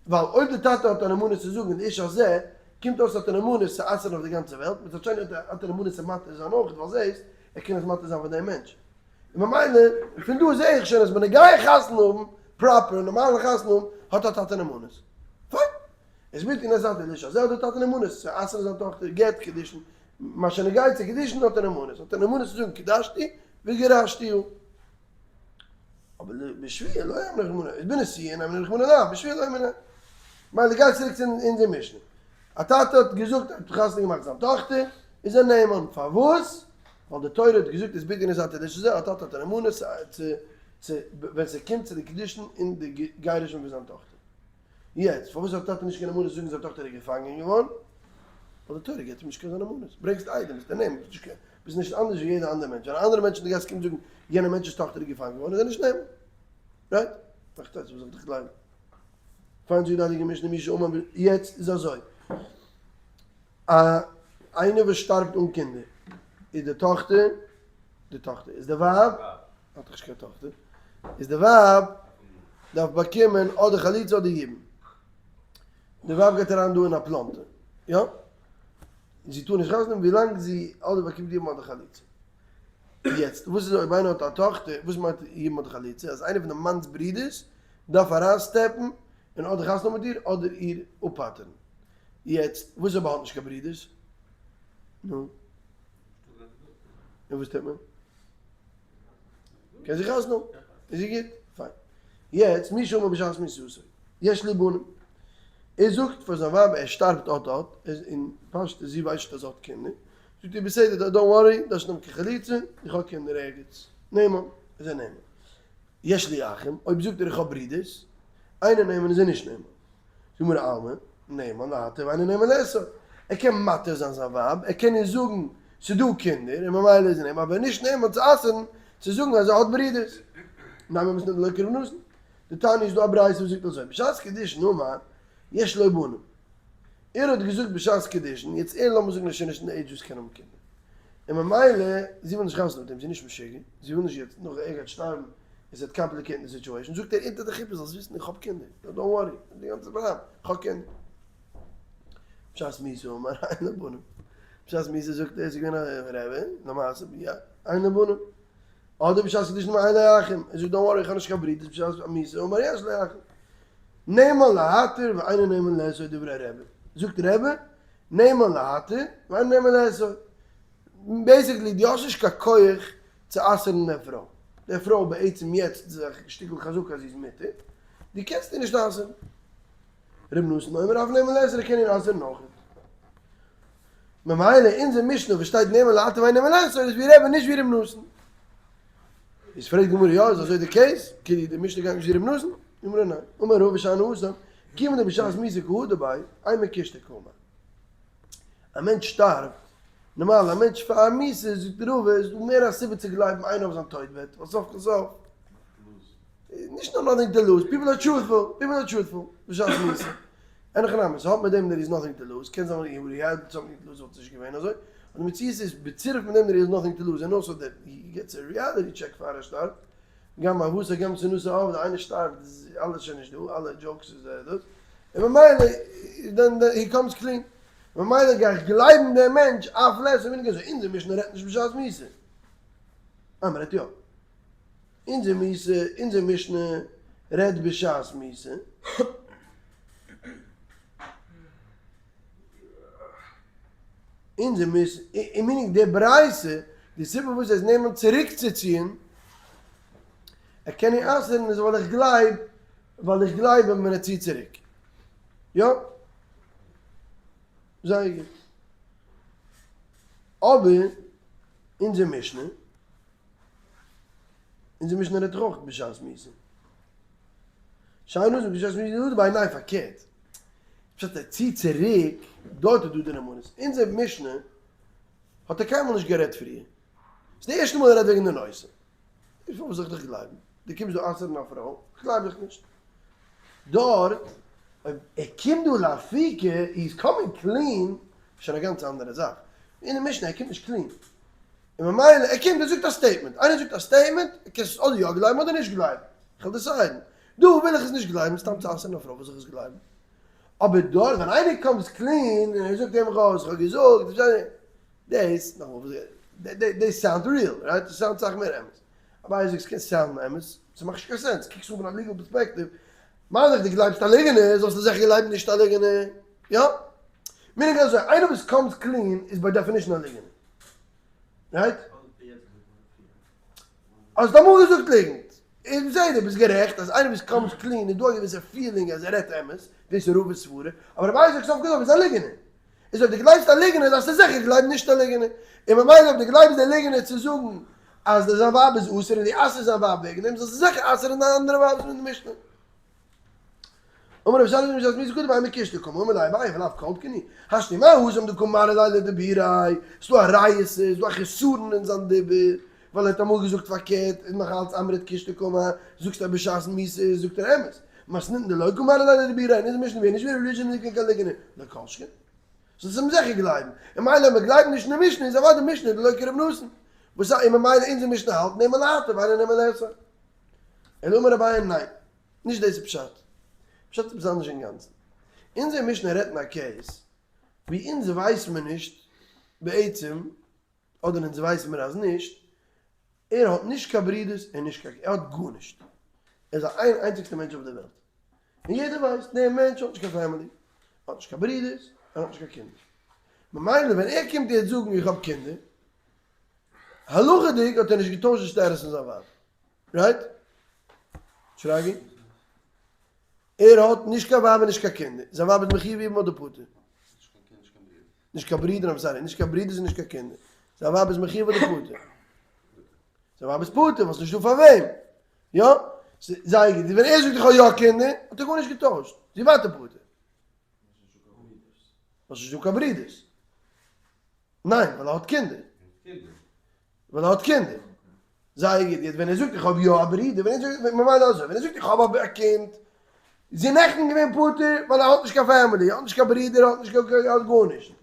ווייל אויב די טאטע האט א נאמנות צו זאגן לאיש הזה, קומט אויס האט ער נאמנות צו אסר'ן אויף די גאנצע וועלט, מצד שני האט ער נאמנות צו מתיר זיין אויך, ווייל זעהסט, ער קען עס מתיר זיין פאר דעם מענטש. און ממילא, פון דא זעה איך שוין אז בנוגע חתונה האבן, proper, נארמאלע חתונה האבן, האט א טאטע נאמנות. פיין. עס מיינט אין אזא פאל נישט אז ער האט די טאטע נאמנות צו אסר'ן זיין טאכטער גט קידושין, מה שנוגע צו קידושין האט ער נאמנות, האט ער נאמנות צו זאגן קידשתי וגירשתיה. אבער בשבויה לא אמר רחמנא, איז בנישואין אמר רחמנא לאו, בשבויה לא אמר. מילא גיי צוריק צו אונזער משנה. א טאטע האט געזאגט ער האט חתונה געמאכט זיין טאכטער, איז ער נאמן. פארוואס? ווייל די תורה האט געזאגט את בתי נתתי לאיש הזה, א טאטע האט א נאמנות צו צו ווען ס'קומט צו די קידושין און די גירושין פון זיין טאכטער. יעצט, פארוואס האט טאטע נישט קיין נאמנות זאגן זיין טאכטער איז געפאנגען געווארן? ווייל די תורה געבט אים נישט קיין נאמנות. ברענגסט עדים, ביסט א נאמן, ביסט נישט קיין, ביסט נישט אנדערש ווי יעדער אנדער מענטש. ווען א אנדערע מענטש אין די גאס קומט זאגן יענער מענטש'ס טאכטער איז געפאנגען געווארן, איז ער נישט נאמן. right? מאכט אויס וואס זאל איך דיך גלייבן? פיין זאגט די הייליגע משנה מי שאמר יעצט איז אזוי. א איינער וואס שטארבט אן קינדער, איז די טאכטער, די טאכטער, איז די ווייב, האט דאך נישט קיין טאכטער, איז די ווייב דארף באקומען אדער חליצה אדער יבום. די ווייב גייט אריין דא אין א פלאנטער, יא? זי טאר נישט חתונה האבן ווילאנג זי אדער באקומט יבום אדער חליצה. יעצט, וואס איז אויב איינער האט א טאכטער, וואס מיינט יבום אדער חליצה? אז איינער פון די מאנ'ס ברודערס דארף אריין step ן און אדער חתונה האבן מיט איר אדער איר אפפטר'ן. יעצט, וואס אויב ער האט נישט קיין ברודערס? נו? און וואס טוט מען? קען זי חתונה האבן, איז זי גוט, פיין. יעצט מי שאמר בשעת מיתתו, יש לי בנים, ער זאגט פאר זיין ווייב ער שטארבט אט אט, און פשט איז זי ווייסט נישט אז ער האט קינדער, זאגט איר בסדר don't worry, דארפסט נעמען קיין חליצה, איך האב קינדער ערגעץ, נאמן, איז ער נאמן. יש לי אחים, אויב זאגט ער איך האב ברודערס, אינו נאמן איז ער נישט נאמן. זאג מיר אלמא, נאמן להתיר ואינו נאמן לאסור. ער קען מתיר זיין זיין ווייב, ער קען איר זאגן ס'איז דא קינדער און ממילא איז ער נאמן, אבער נישט נאמן צו אסר'ן צו זאגן אז ער האט ברודערס. נימא מתנא דלא כרבי נתן. דתניא איז דא א ברייתא וואס זאגט אזוי, בשעת קידושין אמר יש לו בנים. ער האט געזאגט בשעת קידושין, יעצט ער לאמיר זאגן איז שוין נישט אין די עידזש וואס קען האבן קינדער, און ממילא זי וויל נישט חתונה מיט אים, זי איז נישט משוגע, זי וויל נישט יעצט נאך ער גייט שטארבן און ס'וועט complicate ן די situation, זאגט ער אונטער די חופה זאלסט וויסן איך האב קינדער, don't worry, די גאנצע פראבלעם, איך האב קינדער. בשעת מיתה אמר אין לו בנים, בשעת מיתה זאגט ער ס'איז געווען א רבי, למעשה יא, אין לו בנים, אדער בשעת קידושין אמר אין לו אחים, ער זאגט don't worry איך האב נישט קיין ברודערס, בשעת מיתה אמר יש לו אחים. נאמן להתיר ואינו נאמן לאסור דברי רבי, זאגט רבי, נאמן להתיר ואינו נאמן לאסור, basically דו האסט נישט קיין כח צו אסר'ן די פרוי, די פרוי בעצם יעצט איז א שטיקל חזקה אז זי איז מותר, דו קענסט איר נישט אסר'ן. ר' נתן אומר אף נאמן לאסור ער קען איר אסר'ן אויך. ממילא אונזער משנה וואס שטייט נאמן להתיר ואינו נאמן לאסור איז ווי רבי נישט ווי ר' נתן. איז פרעגט די גמרא יא איז אזוי די case? כאילו די משנה גייט נישט ווי ר' נתן? די גמרא ניין, אמר רבא שאני התם, כיוון דבשעת מיתה קא הדר ביה, אימא קושטא קאמר. א מענטש שטארבט, נארמאל א מענטש פאר מיתה זאגט רבא איז דא מער א סיבה צו גלייבן איינער אויף זיין טויט בעט, ווייל סוף כל סוף, נישט נאר nothing to lose, people are truthful, people are truthful, בשעת מיתה. אין הכי נמי, ס'האט מיט דעם there is nothing to lose, קען זיין אויב he had something to lose וואלט עס נישט געווען אזוי, אבער די מציאות איז בצירוף מיט דעם there is nothing to lose and also that he gets a reality check פאר ער שטארבט, גם אהבתו גם שנאתו אבדה, איינער שטארבט איז אלעס שוין נישט דא, אלע jokes איז דאס, און ממילא then he comes clean, ממילא גיי איך גלייבן דעם מענטש אף less און ווייניגער, אזוי אונזער משנה רעדט נישט בשעת מיתה, אה מ'רעדט יא. אונזער מיתה, אונזער משנה רעדט בשעת מיתה. אונזער מיתה, meaning די ברייתא, די סיבה פארוואס ער איז נאמן צוריקצוציען, ער קען איר אסר'ן איז ווייל איך גלייב, ווייל איך גלייב אים ווען ער ציט צוריק. יא? זייער גוט. אבער אונזער משנה. אונזער משנה רעדט דאך אויך בשעת מיתה. שאני התם בשעת מיתה דא ביי ניין פארקערט. פשט ער ציט צוריק, דארט איז דא די נאמנות. אונזער משנה האט ער קיינמאל נישט גערעדט פריער. ס'איז די ערשטע מאל ער רעדט וועגן די נושא. איז פארוואס זאל איך דיך גלייבן? דו קומסט דא אסר'ן א פרוי, איך גלייב דיך נישט. דארט אויב ער קומט דא לאפוקי, he is coming clean, איז שוין א גאנץ אנדערע זאך. אין די משנה ער קומט נישט clean. און ממילא ער קומט און זאגט א statement, איינער זאגט א statement, קענסט עס אדער יא גלייבן אדער נישט גלייבן, איך וועל decide ן, דא וויל איך עס נישט גלייבן, סתם צו אסר'ן א פרוי וואס זאל איך עס גלייבן, אבער דארט ווען איינער comes clean און ער זאגט אים איך האב געזאגט, דאס, נאכאמאל, דאס sound real, right? דאס sound סאך מער אמת, אבער זאגסט ס'קען sound ן אמת, ס'מאכט נישט קיין sense, קוקסט אן פון א legal perspective, מיין איך דו גלייבסט א ליגענער, זאלסטו זיכער גלייבן נישט א ליגענער, יא? meaning אזוי, איינער וואס comes clean איז by definition א ליגענער. right? האסט אמאל געזאגט ליגנט? איז בסדר, ביסט גערעכט אז איינער וואס comes clean איז דא א געוויסע feeling אז ער רעדט אמת, דאס איז רוב סברה, אבער אויב איינער זאגט סוף כל סוף איז א ליגענער. איז אויב דו גלייבסט א ליגענער דארפסטו זיכער גלייבן נישט א ליגענער. און ממילא אויב דו גלייבסט די ליגענער צו זאגן אז זיין ווייב איז אסור און דו אסר'סט זיין ווייב וועגן דעם, זאלסטו זיכער אסר'ן דיין אנדערע ווייב וואס מיט די משנה. אמר רבי שלום משעת מיתה קדם אימא קושטא קאמר אמר ליה אביי ולאו כל תקני השתא מה התם דקא מרע ליה לדיבוריה ס'דא א ריעותא ס'דא א חסרון אין זיין דיבור ווייל ער האט אמאל געזאגט פארקערט איז נאך אלץ אמרת קושטא קאמר זאגסט אז בשעת מיתה זאגט ער אמת מתניתין דלא קא מרע ליה לדיבוריה און אונזער משנה ווערט נישט ווי רבי אליעזר נישט קיין ליגענער לא כל שכן זאלסט אים זיכער גלייבן און מילא אז מ'גלייבט נישט אין די משנה איז אוודאי משנה דלא כרבי נתן וואס און ממילא אונזער משנה האלט נאמן להתיר ואינו נאמן לאסור. אלא אמר אביי ניין, נישט דאס איז פשט. פשט איז עפעס אנדערש אינגאנצן. אונזער משנה רעדט אין א case ווי אונז ווייס מיר נישט בעצם, אדער אונז ווייס מיר אז נישט, ער האט נישט קיין ברודערס און נישט קיין, ער האט גארנישט. ער איז א איין איינציגסטע מענטש אויף די וועלט. און יעדער ווייסט, דער מענטש האט נישט קיין family, האט נישט קיין ברודערס, ער האט נישט קיין קינדער. ממילא ווען ער קומט יעצט זאגן איך האב קינדער, הלכה'דיג האט ער נישט געטוישט די status פון זיין ווייב. right? שרגי? ער האט נישט קיין ווייב און נישט קיין קינדער. זיין ווייב איז מחיוב יבום אדער פטור? נישט קיין ברודער, I'm sorry, נישט קיין ברודערס און נישט קיין קינדער. זיין ווייב איז מחיוב אדער פטור? זיין ווייב איז פטור, ווייל ס'נישט דא פאר וועם. יא? זייער גוט. ווען ער זאגט איך האב יא קינדער, האט ער גארנישט געטוישט. זי איז ווייטער פטור. ווייל ס'נישט דא קיין ברודערס. ניין, ווייל ער האט קינדער. ווייל ער האט קינדער. זייער גוט. יעצט ווען ער זאגט איך האב יא א ברודער, ווען ער זאגט, ממילא אזוי, ווען ער זאגט איך האב א קינד, איז זי נעכטן געווען פטור ווייל ער האט נישט קיין family, ער האט נישט קיין ברודער, ער האט נישט קיין, ער האט גארנישט.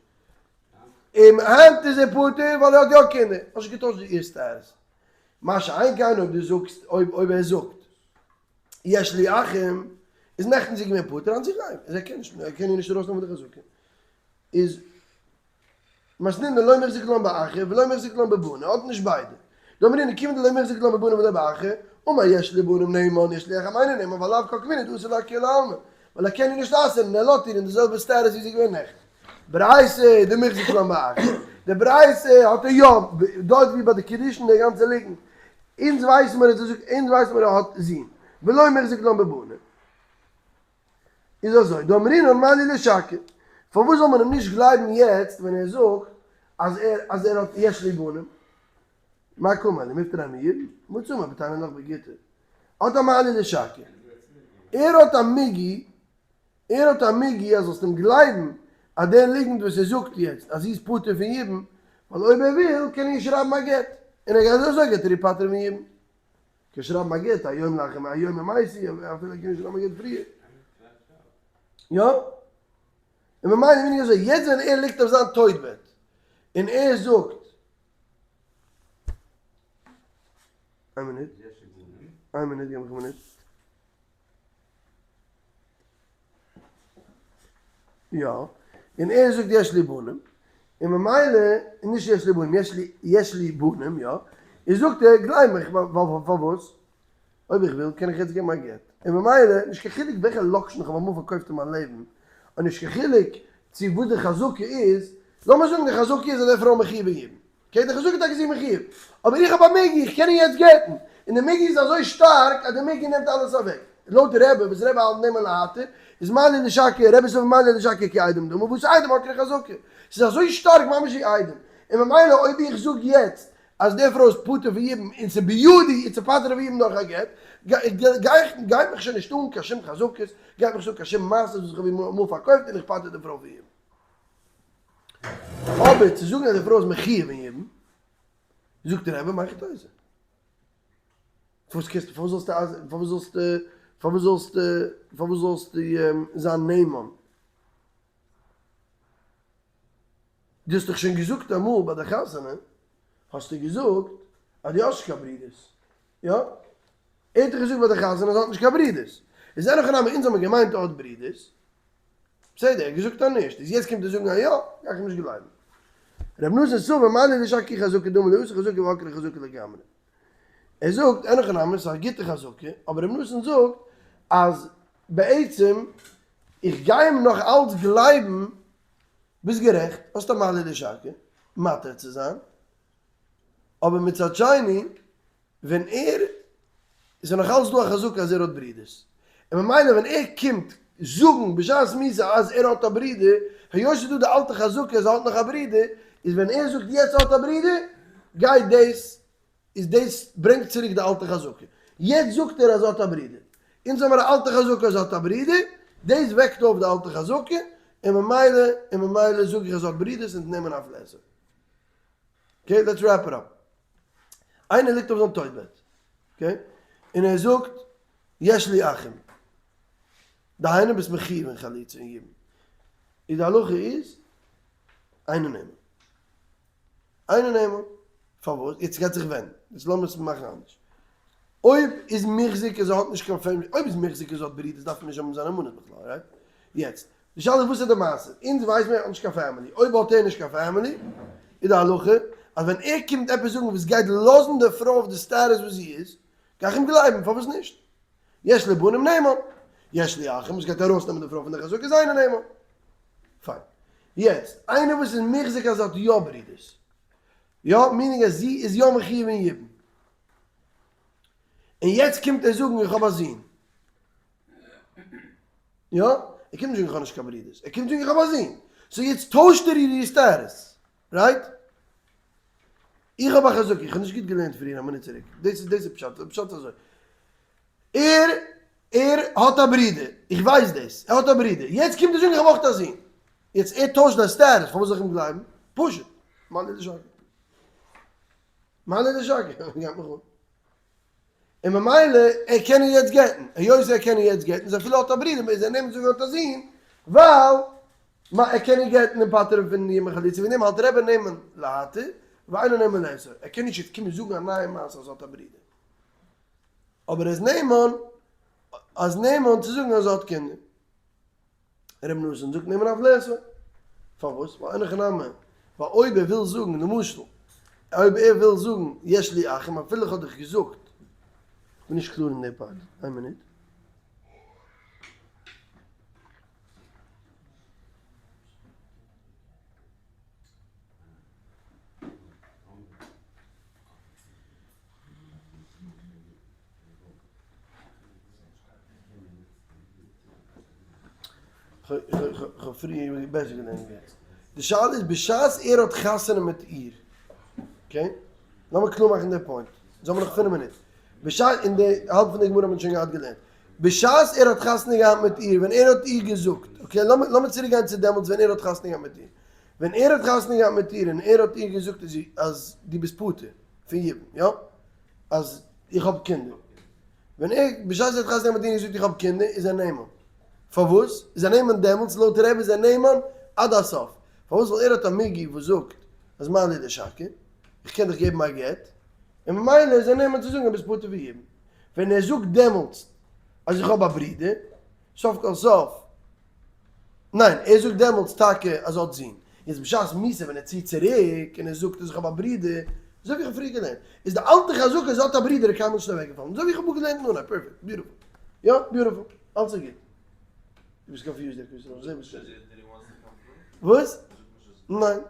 און היינט איז ער פטור ווייל ער האט יא קינדער. האסט נישט געטוישט די איר status. מה שאין כן אויב דו זאגסט, אויב אויב ער זאגט יש לי אחים, איז נעכטן זי געווען פטור, היינט זי חייב. איז ער קען נישט, ער קען איר נישט ארויסנעמען פון די חזקה. איז מתניתין דלא מיחזי לן באחי ולא מיחזי לן בבני, האט נישט ביידע. דאמרינן כיוון דלא מיחזי לן בבני ולא באחי, אמר יש לי בנים נאמן יש לי אחים אינו נאמן ווייל לאו כל כמיני דאסר לאכול לעלמא, ווייל ער קען איר נישט אסר'ן און ער לאזט איר אין די זעלבע status ווי זי איז געווען נעכטן. ברייתא דמיחזי לן באחי, די ברייתא האט ער יא, דארט ווי ביי די קידושין די גאנצע ליגנט, אונז ווייסן מיר אז ער זאגט אונז ווייסן מיר ער האט זין, ולא מיחזי לן בבני. איז אזוי, דאמרינן מה לי לשקר, פארוואס זאל מען אים נישט גלייבן יעצט ווען ער זאגט אז ער אז ער האט יש לי בנים? מאי קאמר למיפטר מיבום? מצי אמר בתניא לך בגיטא. האט א מעלה לשקר. ער האט א מיגו, ער האט א מיגו אז זאלסט אים גלייבן אז דער ליגנט וואס ער זאגט יעצט אז זי איז פטור פון יבום, ווייל אויב ער וויל קען ער איר שרייבן א גט, און ער גייט אזוי גייט ער איר פטר'ן פון יבום. קען שרייבן א גט א יום לאחר א יום ממעשי, אפילו ער קען נישט שרייבן א גט פריער. יא? און ממילא מיין איך אזוי, יעצט ווען ער ליגט אויף זיין טויט בעט, און ער זאגט, איין מינוט, איין מינוט, געב מיך א מינוט. יא, און ער זאגט יש לי בנים, און ממילא, נישט יש לי בנים, יש לי, יש לי בנים, יא, און זאגט ער, גלייב מיך, ווייל פארוואס? אויב איך וויל קען איך יעצט געבן א גט, און ממילא, נישט קיין חילוק וועלכע לאקשן איך האב אמאל פארקויפט אין מיין לעבן, און נישט קיין חילוק צו וואס די חזקה איז, לאמיר זאגן די חזקה איז אז די פרוי מחיוב אין יבום, okay די חזקה איז טאקע זי מחיוב, אבער איך האב א מיגו איך קען איר יעצט גט'ן, און די מיגו איז אזוי שטארק אז די מיגו נעמט אלעס אוועק, לויט רבי וואס רבי האלט נאמן להתיר, איז מה לי לשקר, רבי סובר מה לי לשקר כעדים דמי, וואס עדים האט קיין חזקה, ס'איז אזוי שטארק ממש ווי עדים, און ממילא אויב איך זאג יעצט אז די פרוי איז פטור פון יבום און ס'איז בידי איר צו פטר'ן פון יבום דורך א גט, גייט מיך שוין נישט אן קיין שום חזקות, גייט מיך נישט אן קיין שום מעשות וואס איך האב איר אמאל פארקויפט און איך פטר די פרוי פון יבום. אבער צו זאגן אז די פרוי איז מחיוב אין יבום, זאגט דער רבי מהיכי תיתי. פארוואס קענסטו, פארוואס זאלסטו, פארוואס זאלסטו, פארוואס זאלסטו, פארוואס זאלסטו זיין נאמן? דו האסט דאך שוין געזאגט אמאל ביי די חתונה, האסטו געזאגט אז דו האסט נישט קיין ברודערס, יא? ער האט דאך געזאגט ביי די חתונה אז ער האט נישט קיין ברודערס, איז אין הכי נמי אונז האמיר געמיינט ער האט ברודערס, בסדר ער האט געזאגט אז נישט, איז יעצט קומט ער זאגן אז יא, גיי איך אים נישט גלייבן. ר' נתן סבר מה לי לשקר חזקה דמי דאתי חזקה ועקרה חזקה לגמרי. ער זאגט אין הכי נמי ס'איז א גוטע חזקה, אבער ר' נתן זאגט אז בעצם איך גיי אים נאך אלץ גלייבן ביסט גערעכט, האסט א מעלה לשקר, מתיר צו זיין, אבער מצד שני, ווען ער, איז נאך אלץ דא א חזקה אז ער האט ברודערס, און ממילא ווען ער קומט זאגן בשעת מעשה אז ער האט א ברודער, היות ס'איז דא די אלטע חזקה אז ער האט נאך א ברודער, איז ווען ער זאגט יעצט ער האט א ברודער, גייט דאס איז דאס ברענגט צוריק די אלטע חזקה. יעצט זאגט ער אז ער האט א ברודער. אונז האמיר א אלטע חזקה אז ער האט א ברודער, דאס וועקט אויף די אלטע חזקה, און ממילא און ממילא זאג איך אז ער האט ברודערס אונז נעמען אויף לעזער. okay, let's wrap it up. איינער ליגט אויף זיין טויט בעט, okay, און ער זאגט יש לי אחים. דהיינו ביסט מחיוב אין חליצה און יבום. איז די הלכה איז אינו נאמן. אינו נאמן. פארוואס? יעצט גייט זיך ווענדן. יעצט לאמיר עס מאכן אנדערש. אויב איז מוחזק אז ער האט נישט קיין family, אויב איז מוחזק אז ער האט ברידערס דארף מען נישט האבן זיין נאמנות בכלל, right? יעצט, די שאלה איז וואס איז די מעשה? אונז ווייסן מיר ער האט נישט קיין family. אויב האט ער נישט קיין family, איז די הלכה אז ווען ער קומט עפעס זאגן וואס גייט לאזן די פרוי אויף די status וואס זי איז, גיי איך אים גלייבן, פארוואס נישט? יש לי בנים נאמן, יש לי אחים וואס גייט ארויסנעמען די פרוי פון די חזקה איז אינו נאמן. פיין. יעצט, איינער וואס איז מוחזק אז זי האט יא ברודערס, יא, meaning אז זי איז יא מחיוב אין יבום, און יעצט קומט ער זאגן איך האב א זון, יא, ער קומט נישט זאגן איך האב נישט קיין ברודערס, ער קומט זאגן איך האב א זון, so יעצט טוישט ער איר status, right? איך האב א חזקה, איך האב נישט גוט געלערנט פריער א מינוט צוריק, דאס איז דאס איז פשט, פשט איז אזוי, ער ער האט א ברודער, איך ווייס דאס, ער האט א ברודער, יעצט קומט ער זאגן איך האב אויך א זון, יעצט ער טוישט די status, פארוואס זאל איך אים גלייבן? פשוט, מה לי לשקר? מה לי לשקר? גייט מיך אן. און ממילא ער קען איר יעצט גט'ן, היות ער קען איר יעצט גט'ן, איז אפילו האט א ברודער מוז ער נעמען זאגן ער האט א זון, ווייל מה ער קען איר גט'ן און פטר'ן פון יבום חליצה, וועגן דעם האלט רבי נאמן להתיר, ואינו נאמן לאסור, ער קען נישט יעצט קומען זאגן א נייע מעשה אז ער האט א ברודער. אבער ער איז נאמן, אז נאמן צו זאגן אז ער האט קינדער. ר' נתן זאגט נאמן אף לאסור. פארוואס? ווייל אין הכי נמי, ווייל אויב ער וויל זאגן, למשל, אויב ער וויל זאגן יש לי אחים אפילו איך האב דיך געזאגט, כ'בין נישט קלאר אין די part, איין מינוט. כ'האב פריער בעסער געלערנט ווי יעצט. די שאלה איז בשעת ער האט חתונה מיט איר, okay? לאמיר קלאר מאכן די point. אונז האבן נאך 5 מינוט. בשעת, אין די האלב פון די גמרא האט מען שוין געהאט געלערנט. בשעת ער האט חתונה געהאט מיט איר, ווען ער האט איר געזאגט, okay, לאמיר לאמיר צוריק גיין צו דעמאלטס ווען ער האט חתונה געהאט מיט איר. ווען ער האט חתונה געהאט מיט איר און ער האט איר געזאגט אז אז דו ביסט פטור פון יבום, יא? אז איך האב קינדער. ווען ער, בשעת ער האט חתונה געהאט מיט איר און געזאגט איך האב קינדער, איז ער נאמן. פארוואס? איז ער נאמן דעמאלטס, לויט רבי איז ער נאמן עד הסוף. פארוואס? ווייל ער האט א מיגו וואס זאגט אז מה לי לשקר, איך קען דיך געבן א גט, און ממילא איז ער נאמן צו זאגן אז ביסט פטור פון יבום. ווען ער זאגט דעמאלטס אז איך האב א ברודער, סוף כל סוף, ניין, ער זאגט דעמאלטס טאקע אז ער האט זון. יעצט בשעת מיתה ווען ער ציט צוריק און ער זאגט אז איך האב א ברודער, אזוי ווי איך האב פריער געלערנט, איז די אלטע חזקה אז ער האט א ברודער איז קיינמאל נישט אוועקגעפאלן, אזוי ווי איך האב געלערנט אין אנהייב, perfect, beautiful. יא, beautiful, אלץ איז גוט. דו ביסט confused דער קריסטען, איך זעה ביסט וואס? ניין,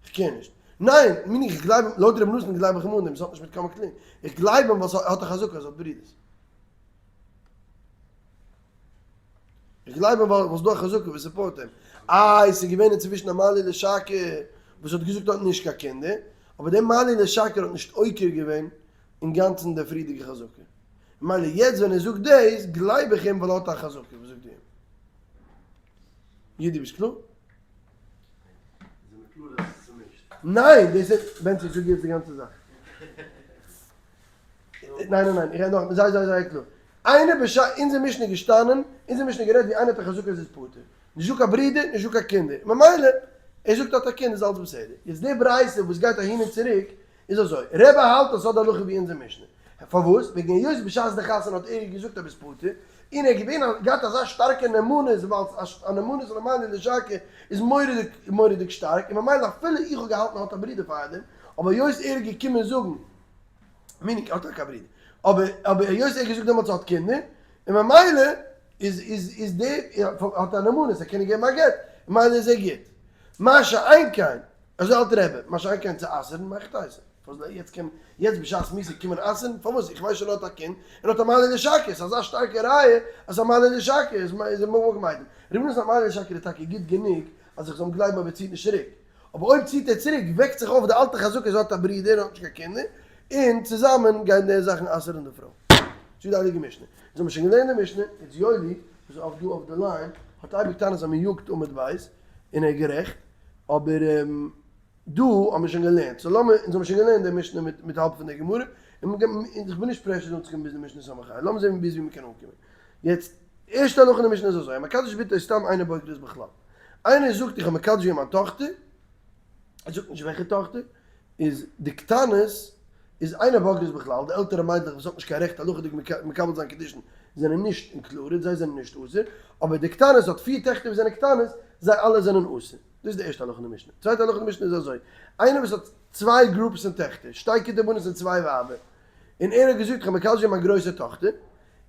איך קען נישט. ניין, מיין איך גלייב אים, לויט ר' נתן גלייב איך אים אן דעם, ס'האט נישט מיט קיין מקלין. איך גלייב אים ווייל ס'האט א חזקה אז ער האט ברודערס. איך גלייב אים ווייל ס'דא א חזקה וואס support אים. איי, ס'איז געווען אינצווישן א מעלי לשקר וואס האט געזאגט ער האט נישט קיין קינדער, אבער דער מעלי לשקר האט נישט עוקר געווען אינגאנצן די פריערדיגע חזקה. ממילא יעצט ווען ער זאגט דאס, גלייב איך אים ווייל ער האט א חזקה וואס זאגט אים. איד, דו ביסט קלאר? ניין, דאס איז, בנצי, איך זאג יעצט די גאנצע זאך. ניין ניין ניין, איך רעד נאך, זיי זיי זייער קלאר. איינער בשעת אונזער משנה איז געשטאנען, אונזער משנה גערעדט ווי איינער האט א חזקה אז ער איז פטור. נישט דא קיין ברודער, נישט דא קיין קינדער. ממילא, ער זאגט האט א קינד איז אלץ בסדר. יעצט די ברייתא וואס גייט אהין און צוריק, איז אזוי, רבי האלט אז ס'האט די הלכה ווי אונזער משנה. פארוואס? וועגן היות בשעת די חתונה האט ער געזאגט אז ביסט פטור, און ער איז געווען א געהאט אזא שטארקע נאמנות, ווייל א נאמנות פון א מעלי לשקר איז מורא'דיג מורא'דיג שטארק, און ממילא אפילו איך האב געהאלטן ער האט א ברודער פארדעם, אבער היות ער איז געקומען זאגן, meaning ער האט טאקע א ברודער, אבער אבער היות ער האט געזאגט דעמאלטס ער האט קינדער, און ממילא איז איז איז די האט א נאמנות ער קען איר געבן א גט, ממילא איז ער גוט. מה שאין כן, אזוי האלט רבי, מה שאין כן צו אסר'ן מאכט אייזן. פארוואס יעצט קען יעצט בשעת מיתה קומען אסר'ן? פארוואס? איך ווייס שוין ער האט א קינד און האט א מעלה לשקר, ס'איז אזא שטארקע ראיה אז א מעלה לשקר איז איז מקום מיידן. רבי נתן א מעלה לשקר איז טאקע גוט גענוג אז איך זאל אים גלייבן אויב ער ציט נישט צוריק. אבער אויב ציט ער צוריק וועקט זיך אויף די אלטע חזקה אז ער האט א ברודער און האט נישט קיין קינדער, און צוזאמען גייען די זאכן אסר'ן די פרוי. זאגט די הייליגע משנה. אונז האבן שוין געלערנט די משנה, איז יואלי וואס איז אויף דא אויף די line האט אייביג טענות אז מען יאגט עמוד בית, און ער איז גערעכט, אבער דא האבן מיר שוין געלערנט, so לאמיר, אונז האבן שוין געלערנט די משנה מיט מיט האלב פון די גמרא, און איך בין נישט pressured אנצוקומען ביז די משנה סמך ה', לאמיר זען ביז ווי מען קען אנקומען. יעצט, ערשטע הלכה אין די משנה איז אזוי, המקדש בתו סתם אינה בוגרת בכלל. איינער זאגט איך האב מקדש געווען מיין טאכטער, ער זאגט נישט וועלכע טאכטער, איז די קטנות איז אינה בוגרת בכלל, די עלטערע מיידלעך וואס האט נישט קיין רעכט הלכה'דיג מקבל זיין קידושין זענען נישט included, זיי זענען נישט אסור, אבער די קטנות האט פיר טעכטער וואס זענען קטנות, זיי אלע זענען אסור. דאס איז די ערשטע הלכה אין די משנה. צווייטע הלכה אין די משנה איז אזוי, איינער וואס האט צוויי groups פון טעכטער, שתי כתי בנות און צוויי ווייבער, און ער האט געזאגט איך האב מקדש געווען מיין גרויסע טאכטער,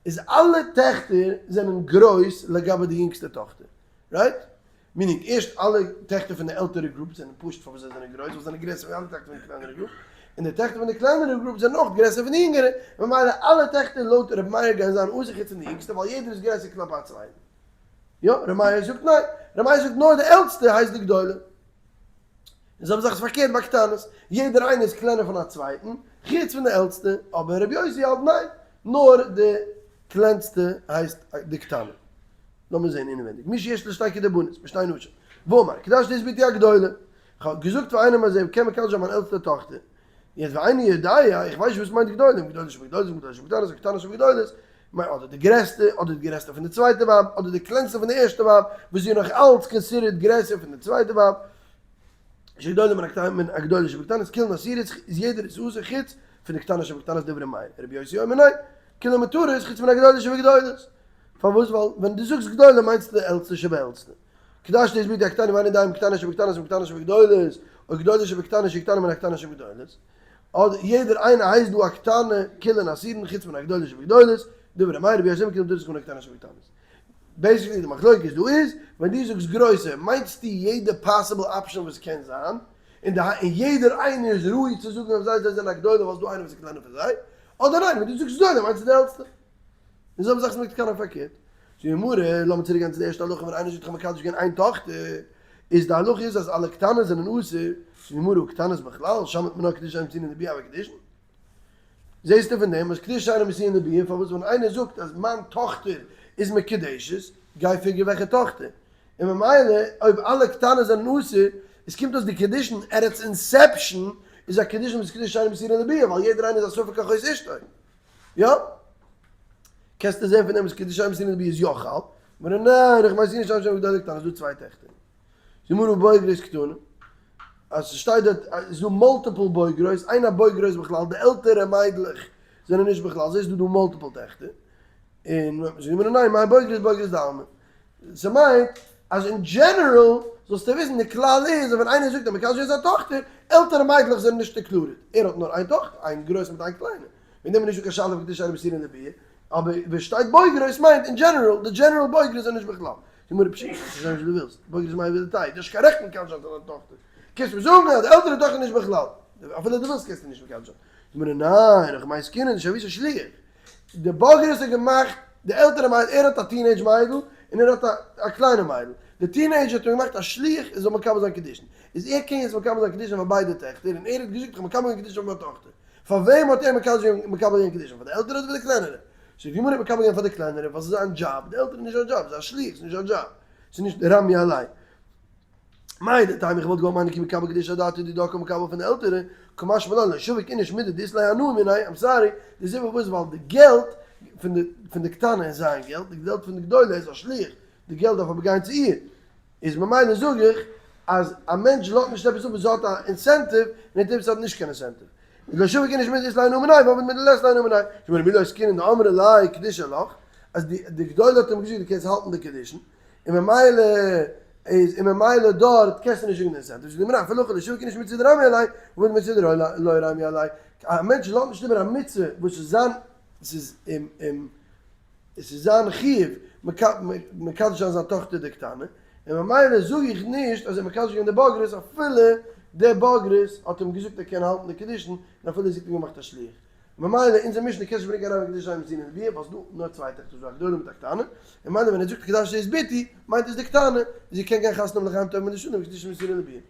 איז אלע טעכטער זענען גרויס לגבי די יונגסטע טאכטער, right? Meaning, ערשט אלע טעכטער פון די עלטערע group זענען פשוט פארוואס זיי זענען גרויס, ווייל זיי זענען גרעסער ווי אלע טעכטער פון די קלענערע group, און די טעכטער פון די קלענערע group זענען אויך גרעסער פון די יונגערע, ממילא אלע טעכטער לויט ר' מאיר גייען זיין אסור חוץ פון די יונגסטע ווייל יעדער איז גרעסער כלפי א צווייטן. יא, ר' מאיר זאגט ניין, ר' מאיר זאגט נאר די עלטסטע הייסט די גדולה. און זיי האבן זיך עס פארקערט ביי קטנות, יעדער איינער איז קלענער פון א צווייטן, חוץ פון די עלטסטע, אבער רבי יוסי האלט ניין, נאר די קלענסטע הייסט די קטנה. לאמיר זען אינעווענדיג, מי שיש לו שתי כתי בנות, משתי נשים, ואמר, קדשתי את בתי הגדולה, כ'האב געזאגט פאר איינעם אז ער קען מקדש זיין מיין עלטסטע טאכטער, יעצט ואיני יודע, איך ווייס נישט וואס מיינט גדולים, גדולה שבגדולות, גדולה שבקטנות, קטנה שבגדולות, מיין אדער די גרעסטע, אדער די גרעסטע פון די צווייטע ווייב, אדער די קלענסטע פון די ערשטע ווייב, וואס איז נאך אלץ considered גרעסער פון די צווייטע ווייב, שגדולה מן הקטנה מן הגדולה שבקטנות, כולן אסורות, איז יעדער איז אסור חוץ פון די קטנה שבקטנות דברי מאיר, רבי יוסי אומר ניין, כולן מותרות חוץ מן הגדולה שבגדולות. פארוואס? ווייל ווען דו זאגסט גדולה מיינסטו די עלטסטע שבעלטסטע. קדשתי את בתי הקטנה ואיני יודע אם קטנה שבקטנות אם קטנה שבגדולות, או גדולה שבקטנה שהיא קטנה מן הקטנה שבגדולות. אדער יעדער איינער הייסט דא א קטנה, כולן אסורין חוץ מן הגדולה שבגדולות, דברי מאיר רבי יוסי אומר כולן מותרות חוץ מן הקטנה שבקטנות. Basically די מחלוקת דא איז, ווען דו זאגסט גרויסע מיינסטו יעדע possible option וואס קען זיין, און די און יעדער איינער איז ראוי צו זאגן אויף זיי זיי זענען א גדולה ווייל ס'דא איינער וואס איז קלענער פון זיי, אדער ניין ווען דו זאגסט גדולה מיינסטו די עלטסטע. און זיי האבן זיך מיט קטנה פארקערט. זאגט די גמרא, לאמיר צוריק גיין צו די ערשטע הלכה ווען איינער זאגט איך האב מקדש געווען איין טאכטער, איז די הלכה איז אז אלע קטנות זענען אסור, זאגט די גמרא קטנות בכלל, שמעת מינה קידושין שאינן מסורין לביאה הוי קידושין? זעסטו פון דעם אז קידושין שאינן מסורין לביאה, פארוואס ווען איינער זאגט אז מיין טאכטער איז מקודשת, גיי figure וועלכע טאכטער, און ממילא אויב אלע קטנות זענען אסור, עס קומט אויס די קידושין at its inception איז א קידושין וואס איז קידושין שאינן מסורין לביאה ווייל יעדער איינער איז א ספק אחות אשתו. יא? קענסטו זען פון דעם אז קידושין שאינן מסורין לביאה איז יא חל? גמרא ניין, איך מיין ס'איז נישט שם גדולה קטנה, ס'איז דא צוויי טעכטער. זאגט גמרא בוגרות קטנה, אז ס'שטייט דארט אז ס'איז דא multiple בוגרות, אין הבוגרות בכלל, די עלטערע מיידלעך זענען נישט בכלל, זעסט דא דא multiple טעכטער. און זאגט גמרא ניין, מאי בוגרות בוגרות דעלמא. ס'מיינט אז אין general זאלסטו וויסן די כלל איז אז ווען איינער זאגט אז מקדש זיין טאכטער, עלטערע מיידלעך זענען נישט included, ער האט נאר איין טאכטער, איין גרויסע מיט איין קליינע, וועגן דעם איז נישטא קיין שאלה פון קידושין שאינן מסורין לביאה, אבער ווען שטייט בוגרות מיינט אין general, די general בוגרות זענען נישט בכלל. די גמרא פשיטא, ס'איז נישט וואס דו ווילסט, בוגרות מאי איכא לדידיה, דו האסט קיין רעכט מקדש זיין דיין טאכטער, קענסט מיר זאגן אז די עלטערע טאכטער איז נישט בכלל, אפילו דו ווילסט קענסטו נישט מקדש זיין. די גמרא ניין, הכא במאי עסקינן, דשויתיה שליח, די בוגרת האט געמאכט די עלטערע מיידל, ער האט א teenage מיידל און ער האט א קליינע מיידל, די teenager האט אים געמאכט א שליח ער זאל מקבל זיין קידושין, איז ער קען יעצט מקבל זיין קידושין פאר ביידע טעכטער, און ער האט געזאגט איך האב מקבל געווען קידושין פאר מיין טאכטער, פאר וועם האט ער מקבל געווען קידושין, פאר די עלטערע אדער פאר די קלענערע? זאגט די גמרא ער האט מקבל געווען פאר די קלענערע ווייל ס'איז זיין דזשאב, די עלטערע איז נישט זיין דזשאב, ס'איז א שליח, ס'איז נישט זיין דזשאב, ס'איז נישט רמי עלי. מהו דתימא איך וואלט געוואלט מיינען כי מקבל קידושי אדעתא דידה קא מקבל פון די עלטערע, קא משמע לן לא שביק איניש מידי דאית ליה הנאה מיניה, I'm sorry, די סיבה פארוואס ווייל די געלט פון די פון די קטנה איז זיין געלט, די געלט פון די גדולה איז א שליח, די געלט דארף אבער גיין צו איר, איז ממילא זאג איך אז א מענטש לאזט נישט עפעס אפ וואס האט א incentive און ער טוט עפעס וואס האט נישט קיין incentive. איז לא שביק איניש מידי דאית ליה הנאה מיניה, ועביד מידי דלית ליה הנאה מיניה. שמעון מי לא עסקינן דאמרה ליה קדישא לך, אז די די גדולה האט אים געזאגט דו קענסט האלטן די קידושין, און ממילא איז און ממילא דארט קענסטו נישט זאגן די incentive, זאגט די גמרא אפילו הכי לא שביק איניש מצוה דרמיא עליה, ועביד מצוה דלא רמיא עליה, א מענטש לאזט נישט איבער א מצוה וואס איז זיין עס איז עס איז זיין חיוב מקדש זיין זיין טאכטער די קטנה, און ממילא זאג איך נישט אז ער מקדש געווען די בוגרת אפילו די בוגרת האט אים געזאגט ער קען האלטן די קידושין און אפילו זי האט אים געמאכט א שליח. ממילא אונזער משנה קען נישט ברענגען א ראיה קידושין שאינן מסורין לביאה ווייל ס'דא נאר צוויי טעכטער ס'דא א גדולה מיט א קטנה, און ממילא ווען ער זאגט קידשתי את בתי מיינט עס די קטנה, זי קען גיין חתונה האבן לחיים טובים ולשלום קידושין מסורין לביאה.